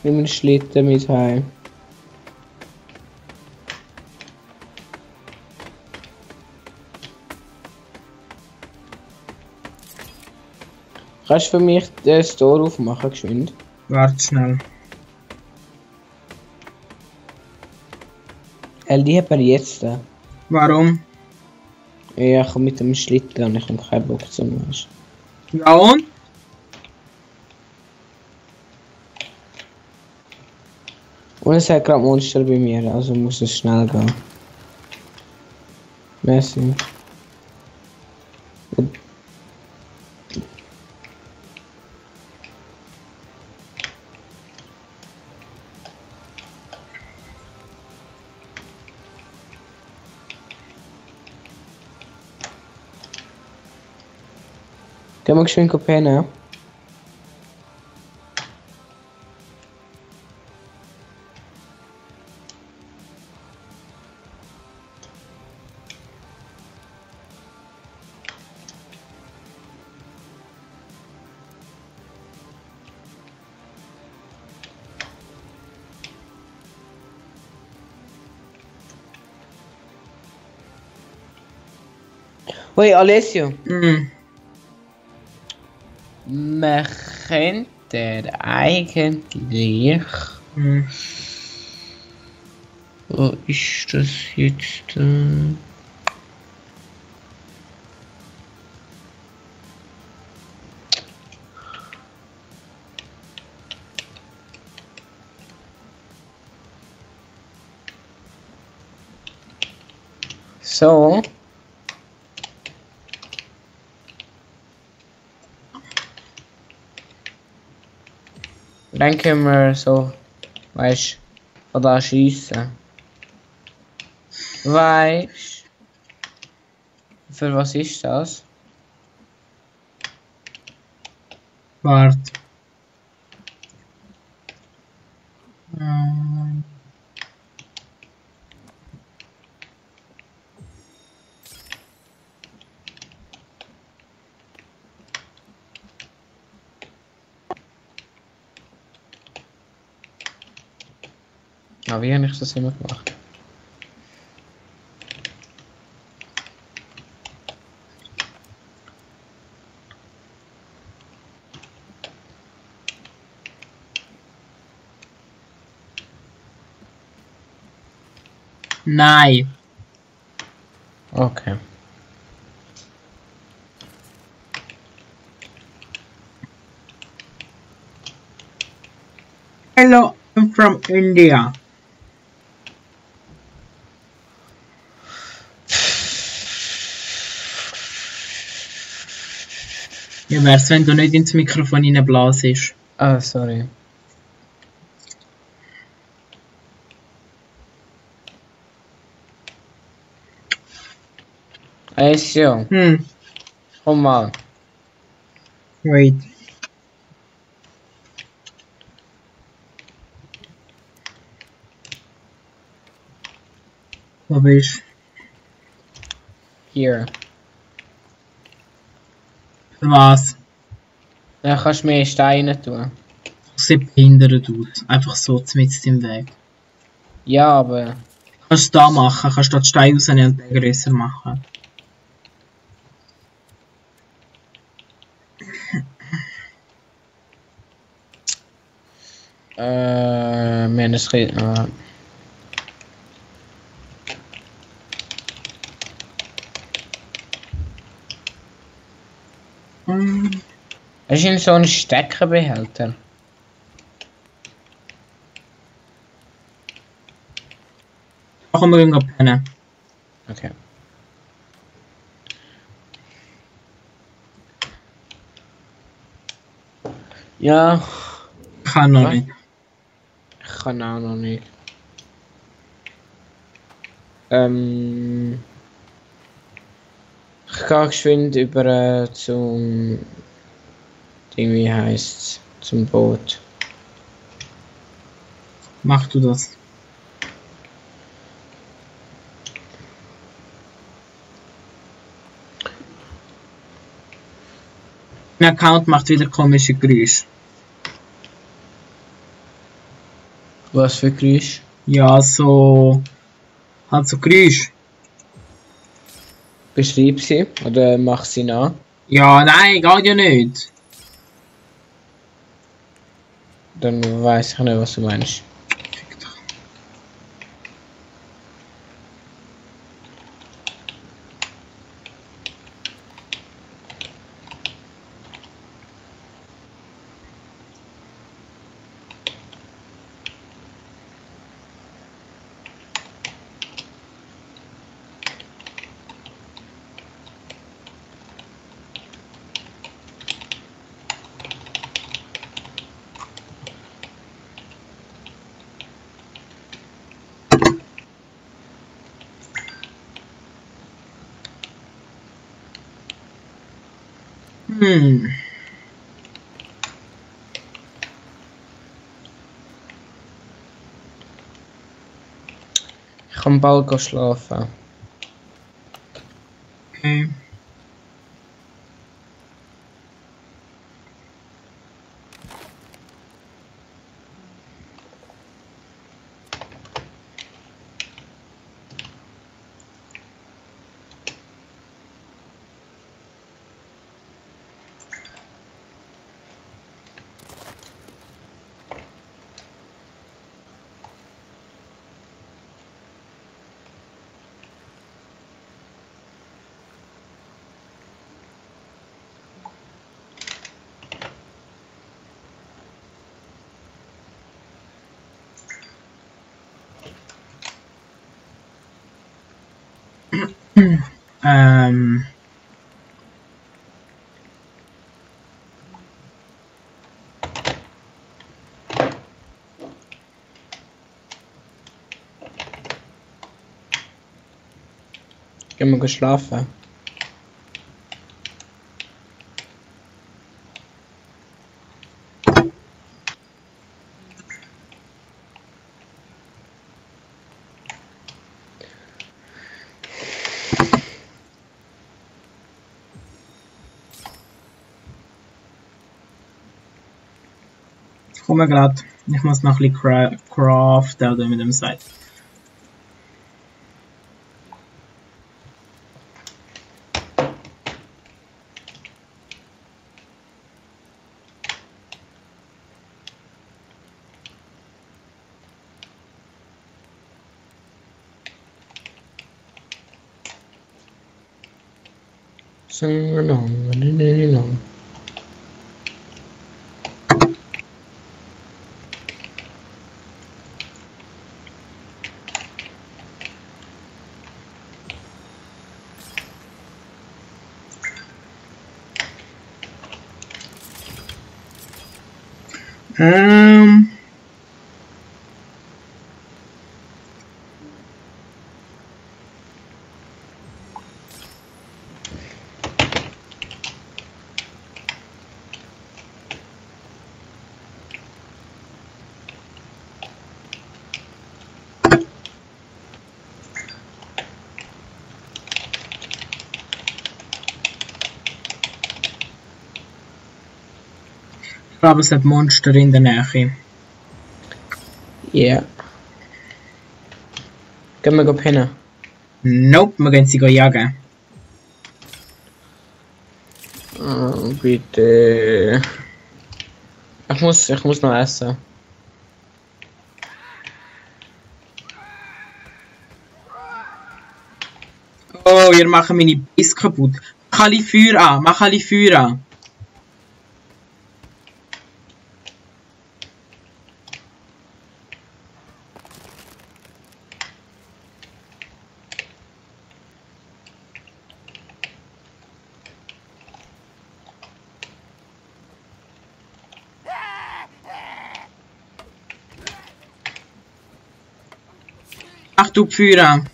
Nimm einen Schlitten mit heim. Kannst du für mich den Store aufmachen, geschwind? Warte schnell. Lieber jetzt. Warum? Ja, ich komme mit dem Schlitten und ich habe keinen Bock zu machen. Ja und? Und es hat gerade Monster bei mir, also muss es schnell gehen. Merci. Gehen wir geschwind pennen. Hoi Alessio. Man könnte eigentlich. Wo ist das jetzt? So. Dann können wir so, weißt du, von da schiessen. Weißt du, für was ist das? Warte. Ah, wie habe ich das immer gemacht? Nein. Okay. Hello, I'm from India. Wie wär's, wenn du nicht ins Mikrofon reinblasest? Ah, sorry. Also, komm mal. Wait. Wo bist du? Hier. Für was? Dann kannst du mehr Steine tun. Das sieht behindert aus. Einfach so mitten im Weg. Ja, aber... Kannst du da machen, kannst du dort Steine rausnehmen und den grösser machen. Wir haben es... Hast du so einen Steckerbehälter? Da können wir gehen pennen. Okay. Ja, Ich kann noch Was? nicht. ich kann auch noch nicht. Ich gehe geschwind über zum Ding, wie heisst's? Zum Boot. Mach du das. Mein Account macht wieder komische Geräusche. Was für Geräusch? Ja, so. Halt so Geräusche. Beschreib sie oder mach sie nach. Ja, nein, geht ja nicht. Dann weiß ich nicht, was du meinst. Ich kann bald gehen schlafen. Okay. Ähm. Gehen wir geschlafen. Ich komme grad. Ich muss noch ein bisschen craften oder mit dem Seil. Sing along, along. Ähm. Ich glaube, es hat Monster in der Nähe. Yeah. Gehen wir pennen. Nope, wir gehen sie jagen. Oh, bitte. Ich muss noch essen. Oh, ihr macht meine Biss kaputt. Mach alle Feuer an, mach alle Feuer an. Mach du die Feuer an.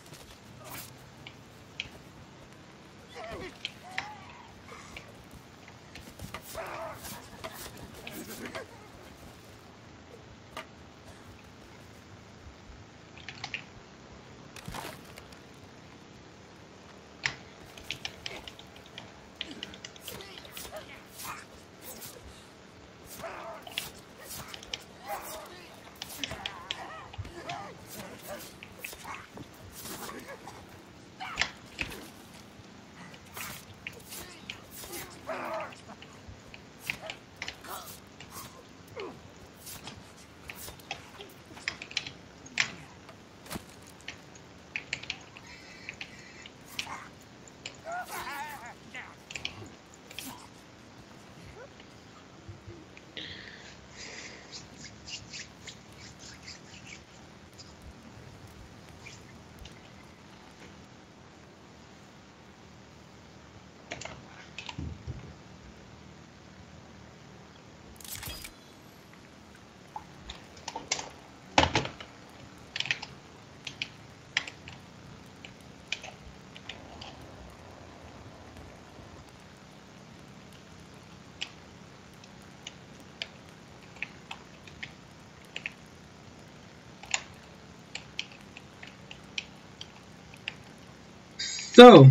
So.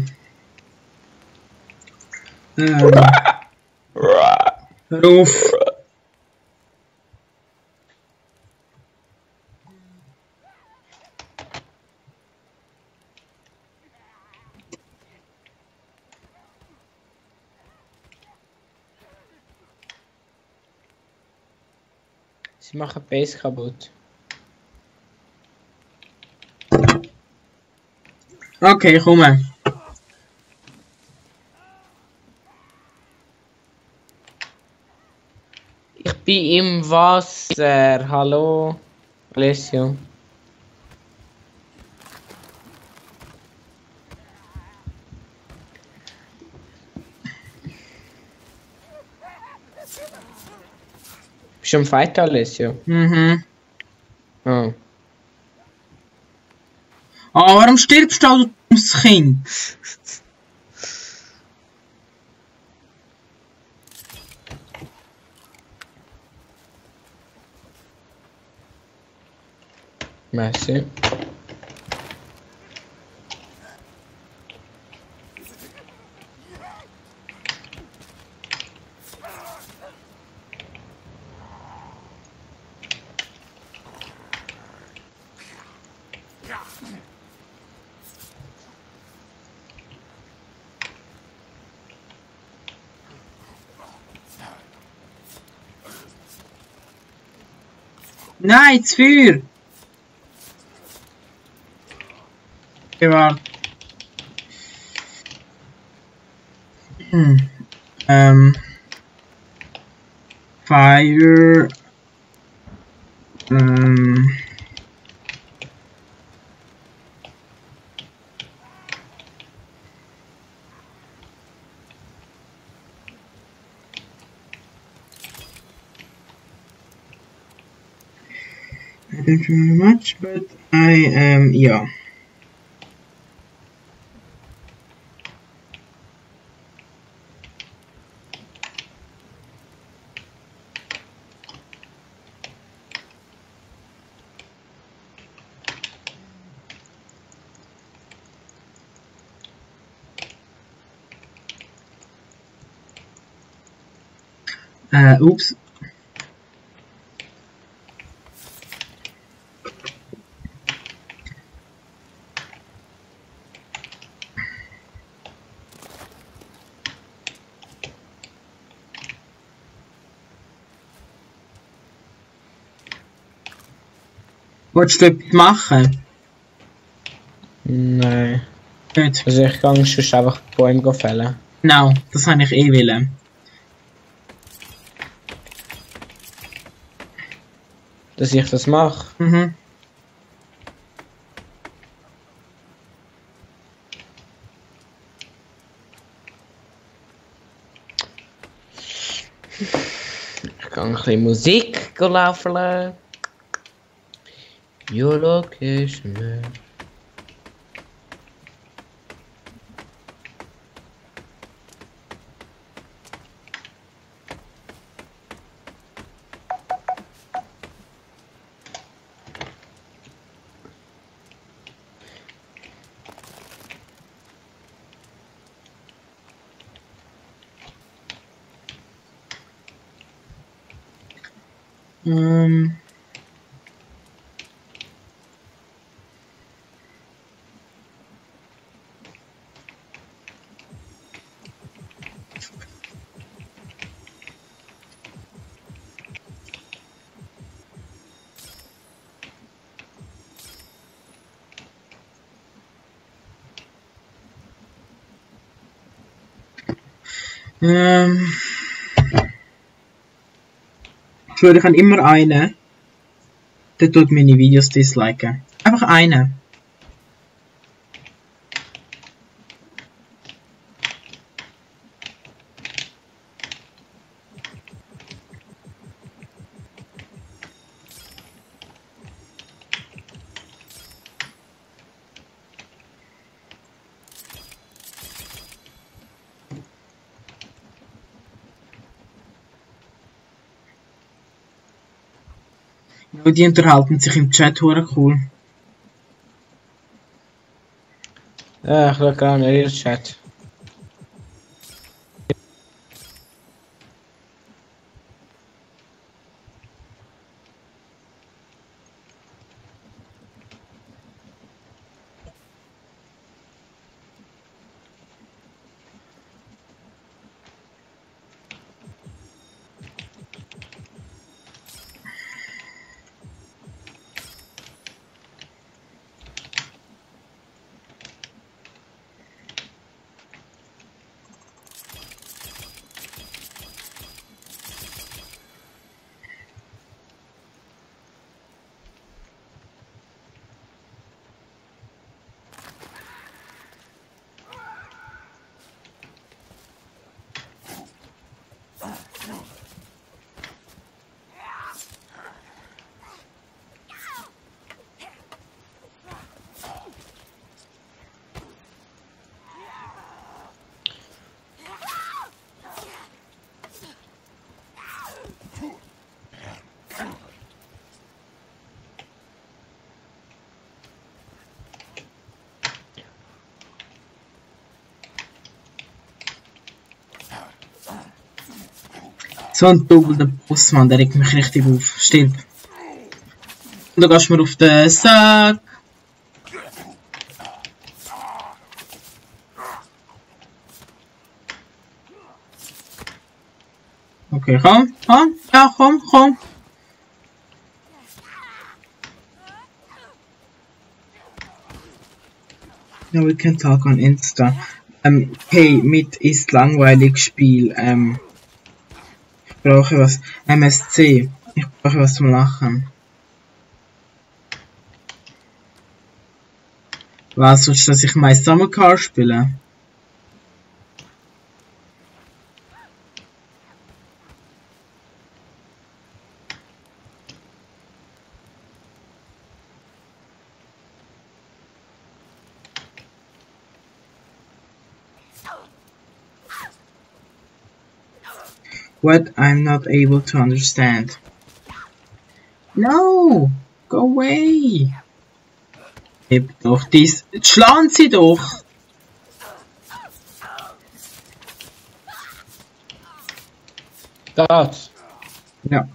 Hör auf. Sie machen Base kaputt. Okay, komme. Ich bin im Wasser. Hallo, Alessio. Bist du am Fight, Alessio? Mhm. Ah. Ah, warum stirbst du, du dummes Kind? Merci. Nein, das Feuer! Okay, warte. Hm. Fire. I don't remember much, but I am, yeah. Oops. Wolltest du etwas machen? Nein. Nicht. Also ich kann sonst einfach Bäume fällen. Genau, das habe ich eh wollen. Dass ich das mache. Mhm. Ich kann ein bisschen Musik laufen lassen. Your location, man. Ich schwöre, ich habe immer einen. Der tut meine Videos disliken. Einfach einen. Ja, die unterhalten sich im Chat hure cool. Ja, ich schaue gar nicht in den Chat. So ein doppelter Boss, Mann, der regt mich richtig auf. Stirb. Und da gehst du mir auf den Sack. Okay, komm, komm, ja, komm, komm. No, we can talk on Insta. Hey, mit ist langweilig Spiel. Ich brauche was. MSC. Ich brauche was zum Lachen. Was, willst du, dass ich My Summer Car spiele? What I'm not able to understand. No! Go away! Heb doch dies. Schlagen Sie doch! Das. Ja.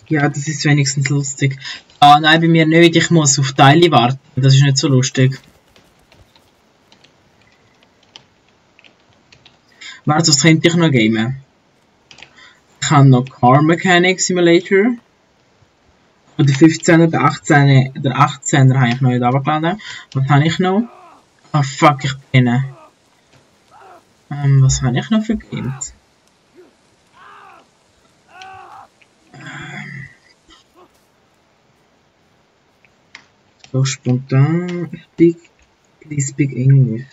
Ja, das ist wenigstens lustig. Ah, nein, bei mir nicht. Ich muss auf Teile warten. Das ist nicht so lustig. Warte, was könnte ich noch gamen? Ich habe noch Car Mechanic Simulator. Und der 15er, der 18er, der 18er habe ich noch nicht runtergeladen. Was habe ich noch? Ah, fuck, ich bin. Was habe ich noch für Games? So spontan. Please speak English.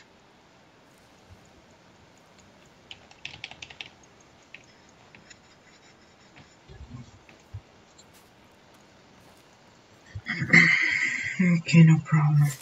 Okay, no problem.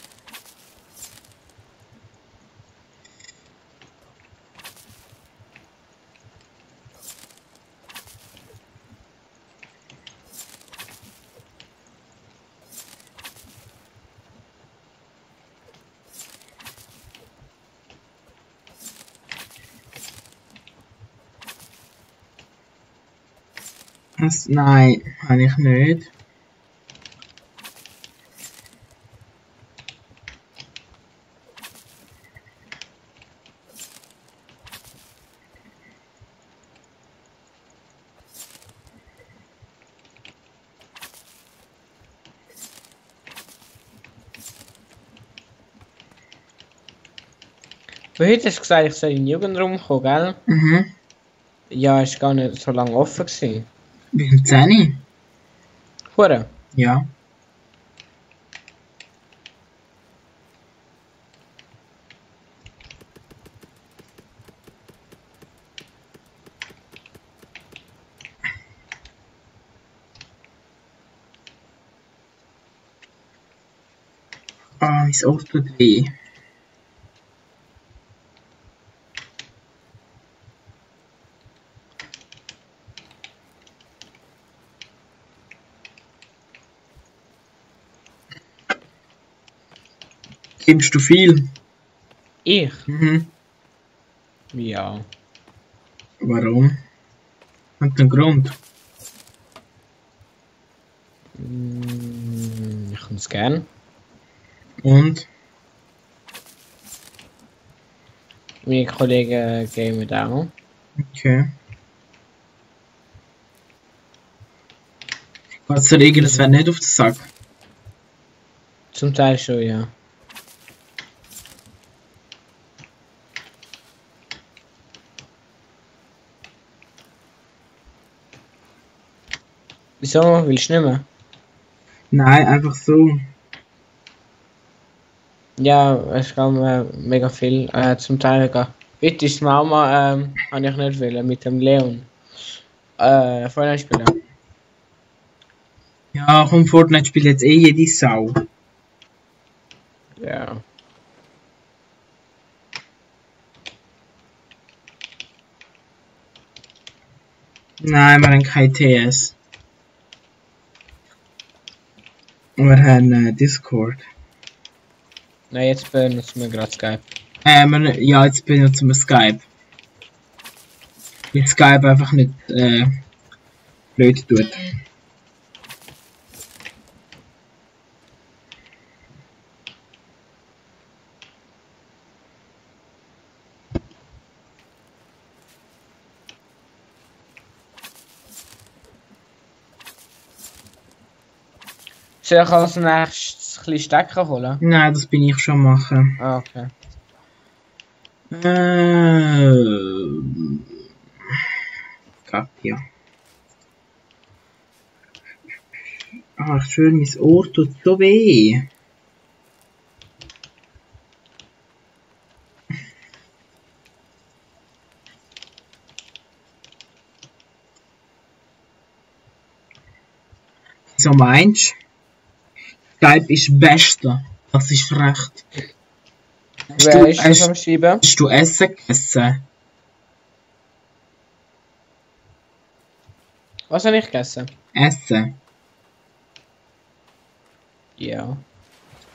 Was? Nein, habe ich nicht. Du hättest gesagt, ich soll in den Jugendraum kommen, gell? Mhm. Ja, ist gar nicht so lange offen gewesen. Bis um 10 Uhr? Hure. Ja. Ah, mein Ohr tut weh. Gibst du viel? Ich? Mhm. Ja. Warum? Hat einen Grund? Ich kann es gern. Und? Meine Kollegen gamen auch. Okay. Geht's der Regel, es wäre nicht auf den Sack? Zum Teil schon, ja. Wieso? Willst du nicht mehr? Nein, einfach so. Ja, es gab mega viel. Zum Teil gar. Heute ist Mama, habe ich nicht wollen, mit dem Leon. Vorhin spielen. Ja, komm, Fortnite spielt jetzt eh jede Sau. Ja. Nein, wir haben kein TS. Wir haben Discord. Nein, jetzt benutzen wir gerade Skype. Ja, jetzt benutzen wir Skype. Weil Skype einfach nicht blöd tut. Soll ich als nächstes ein bisschen Stecker holen? Nein, das bin ich schon machen. Ah, okay. Katja. Ach, schön, mein Ohr tut so weh. So meinst du? Skype ist Beste. Das ist recht. Wer ist das am Schreiben? Hast du Essen gegessen? Was habe ich gegessen? Essen. Ja.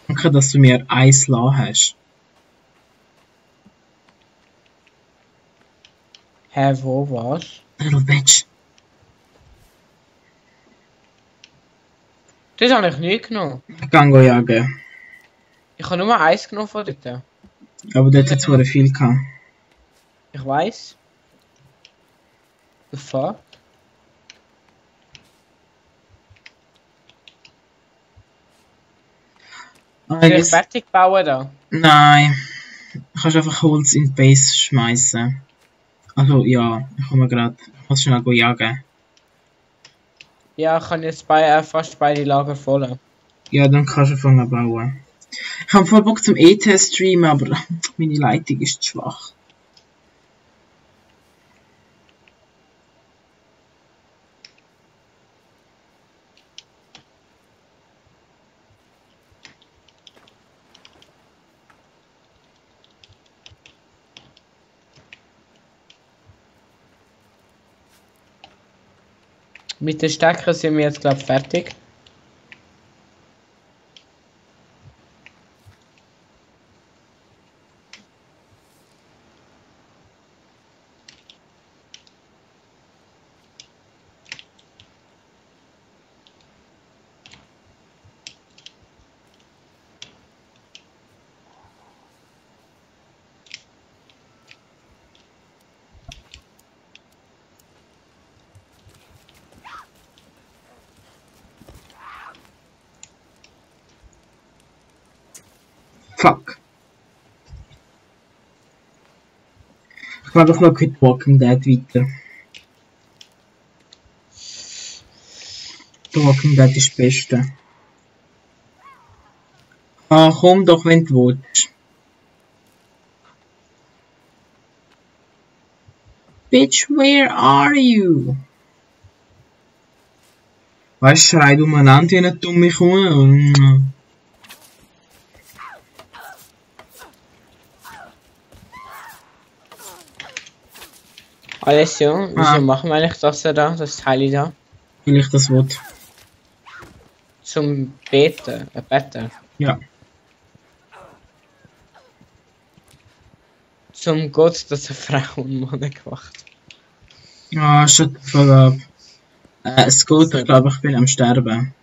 Danke, dass du mir Eis lassen hast. Hä, wo, was? Du willst. Das habe ich nie genommen. Ich kann jagen. Ich habe nur eins genommen von dort. Aber dort hat es viel gehabt. Ich weiß. The fuck? Soll ich fertig bauen da? Nein. Du kannst einfach Holz in die Base schmeißen. Also ja, ich komme gerade. Ich muss schnell jagen. Ja, ich kann jetzt fast beide Lager voll. Ja, dann kannst du anfangen bauen. Ich habe voll Bock zum E-Test streamen, aber meine Leitung ist zu schwach. Mit den Stecker sind wir jetzt, glaube ich, fertig. Fuck. Ich mache doch noch mit Walking Dead weiter. The Walking Dead ist das Beste. Ah, komm doch, wenn du willst. Bitch, where are you? Weißt du, schreit umeinander wie eine dumme Kuh. Alessio, wieso machen wir eigentlich das da, das Teil da? Weil ich das will. Zum Beten, Betten. Ja. Zum Gott, dass eine Frau und Mann gemacht. Ah, shut the fuck up. Es geht, ich glaube, ich bin am Sterben.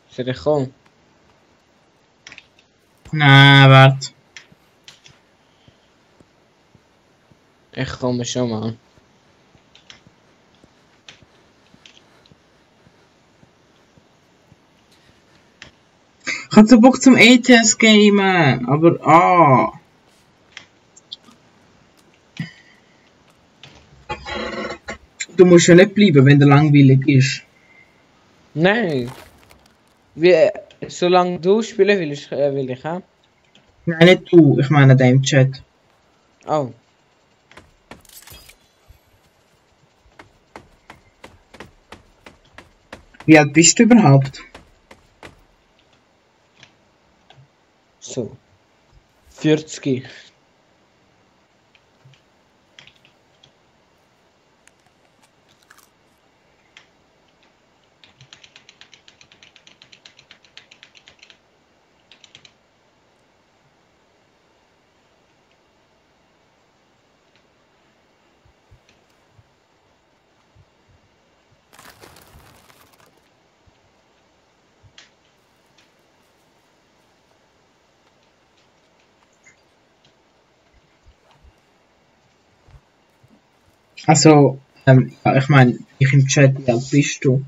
Soll ich kommen? Nein, warte. Ich komme schon mal. Ich hab so Bock zum A-Test gamen, aber Du musst ja nicht bleiben, wenn der langweilig ist. Nein. Wie, solange du spielen willst, will ich auch. Nein, nicht du, ich meine der im Chat. Oh. Wie alt bist du überhaupt? So. 40. Also, ja, ich meine, ich im Chat, wie alt bist du?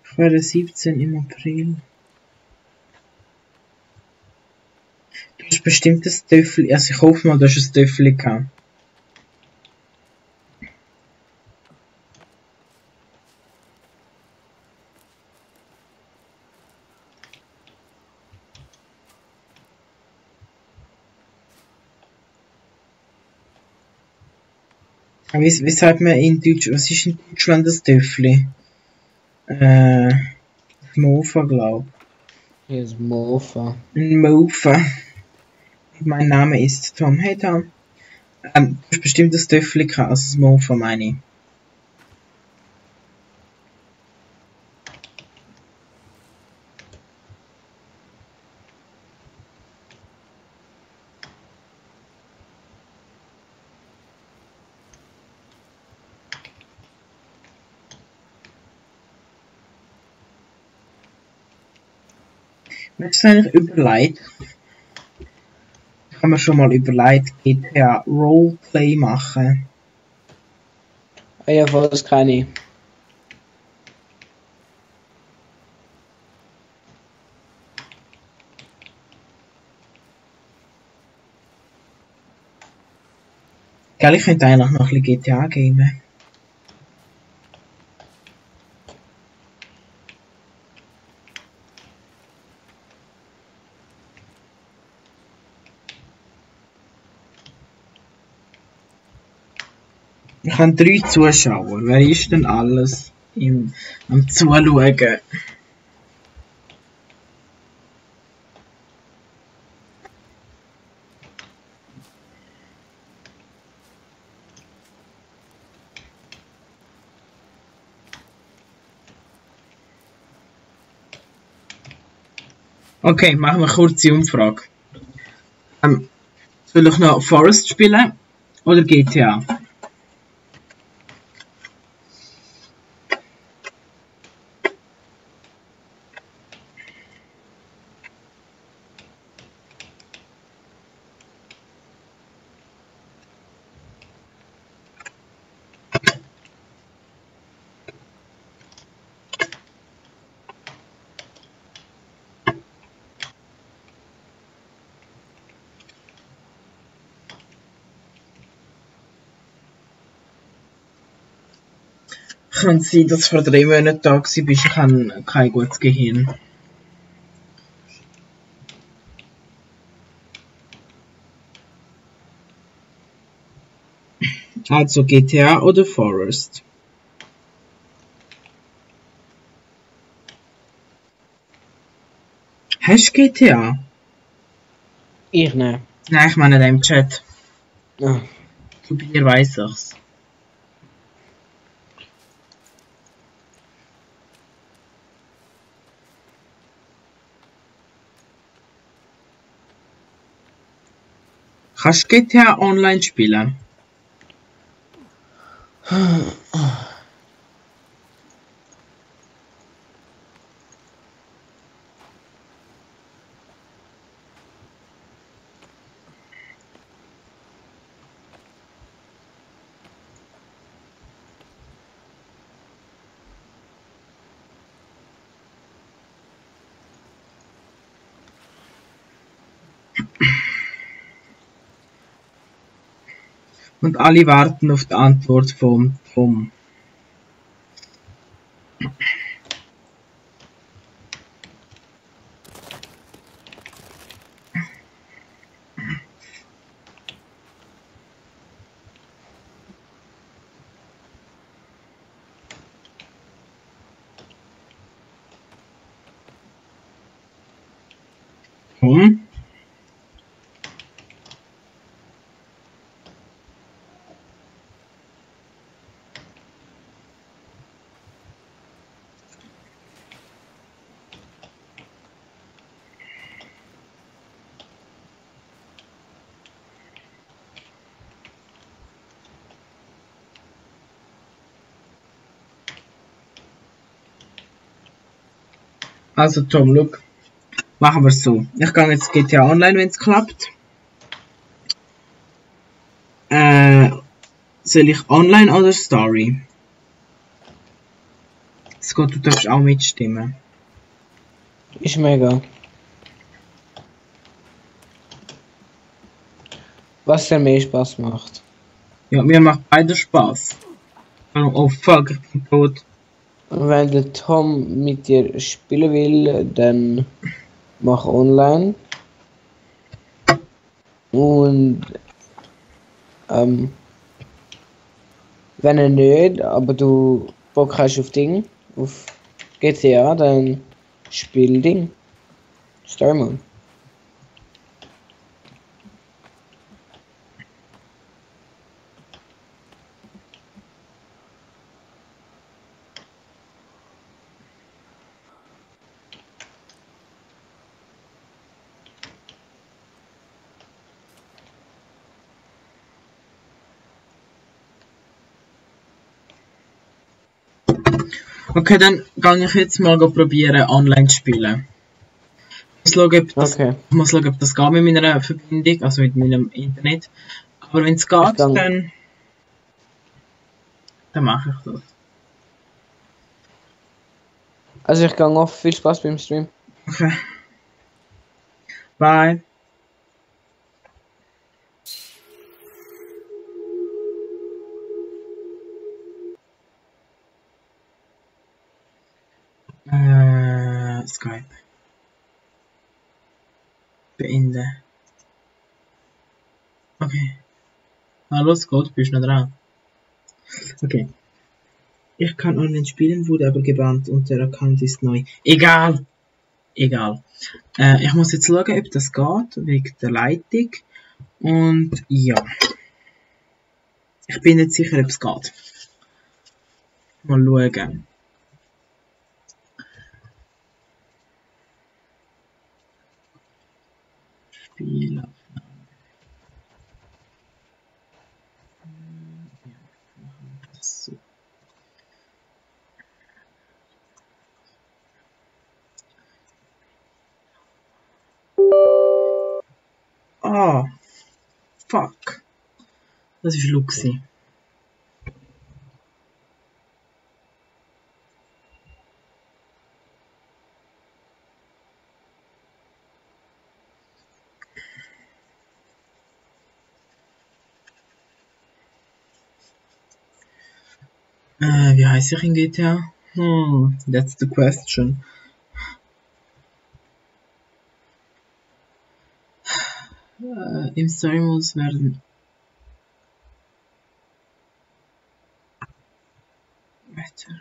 Ich werde 17 im April. Du hast bestimmt ein Töffel, also ich hoffe mal, du hast ein Töffel gehabt. Wie sagt man in Deutsch, was ist in Deutschland das Töffli? Mofa, glaub. Hier ist Mofa. Ein Mofa. Mein Name ist Tom. Hey Tom. Du hast bestimmt das Töffli gehabt, also das Mofa meine ich. Mir ist eigentlich überlegt, ich habe mir schon mal überlegt, GTA Roleplay machen. Ah ja, voll, das kann ich. Gell, ich könnte eigentlich noch ein bisschen GTA gamen. Ich habe 3 Zuschauer. Wer ist denn alles am Zuschauen? Okay, machen wir eine kurze Umfrage. Soll ich noch Forest spielen oder GTA? Kann sein, dass du vor 3 Monaten da bist. Ich habe kein gutes Gehirn. Also GTA oder Forest? Hast du GTA? Ich ne. Nein, ich meine im Chat. Ah. Bei dir weiss ich's. Kannst du GTA online spielen? Und alle warten auf die Antwort vom Tom. Tom? Also Tom, look. Machen wir es so. Ich gehe jetzt GTA Online, wenn es klappt. Soll ich Online oder Story? Scott, du darfst auch mitstimmen. Ist mega. Was dir mehr Spaß macht. Ja, mir macht beide Spaß. Oh fuck, ich bin tot. Und wenn der Tom mit dir spielen will, dann mach online. Und wenn er nicht, aber du Bock hast auf Ding, auf GTA, dann spiel Ding. Story Mode. Okay, dann gehe ich jetzt mal probieren, online zu spielen. Ich muss schauen, ob das geht mit meiner Verbindung, also mit meinem Internet. Aber wenn es geht, dann mache ich das. Also ich gehe auf, viel Spaß beim Stream. Okay. Bye. Skype. Beenden. Okay. Hallo Scott, bist du noch dran? Okay. Ich kann online spielen, wurde aber gebannt und der Account ist neu. Egal! Egal. Ich muss jetzt schauen, ob das geht, wegen der Leitung. Und ja. Ich bin nicht sicher, ob es geht. Mal schauen. Spielen. So. Ah, fuck. Das ist Luxi. Wie heißt ich in GTA? That's the question. Im Story Modus werden weiter.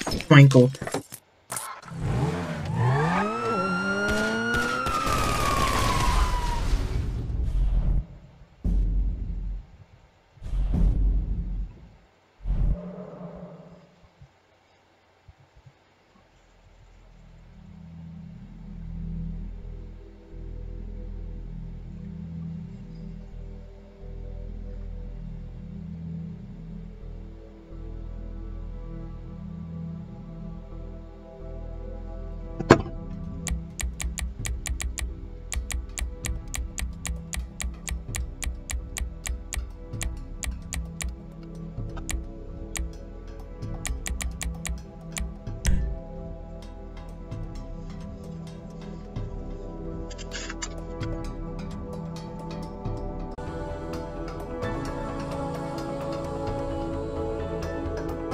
Oh mein Gott.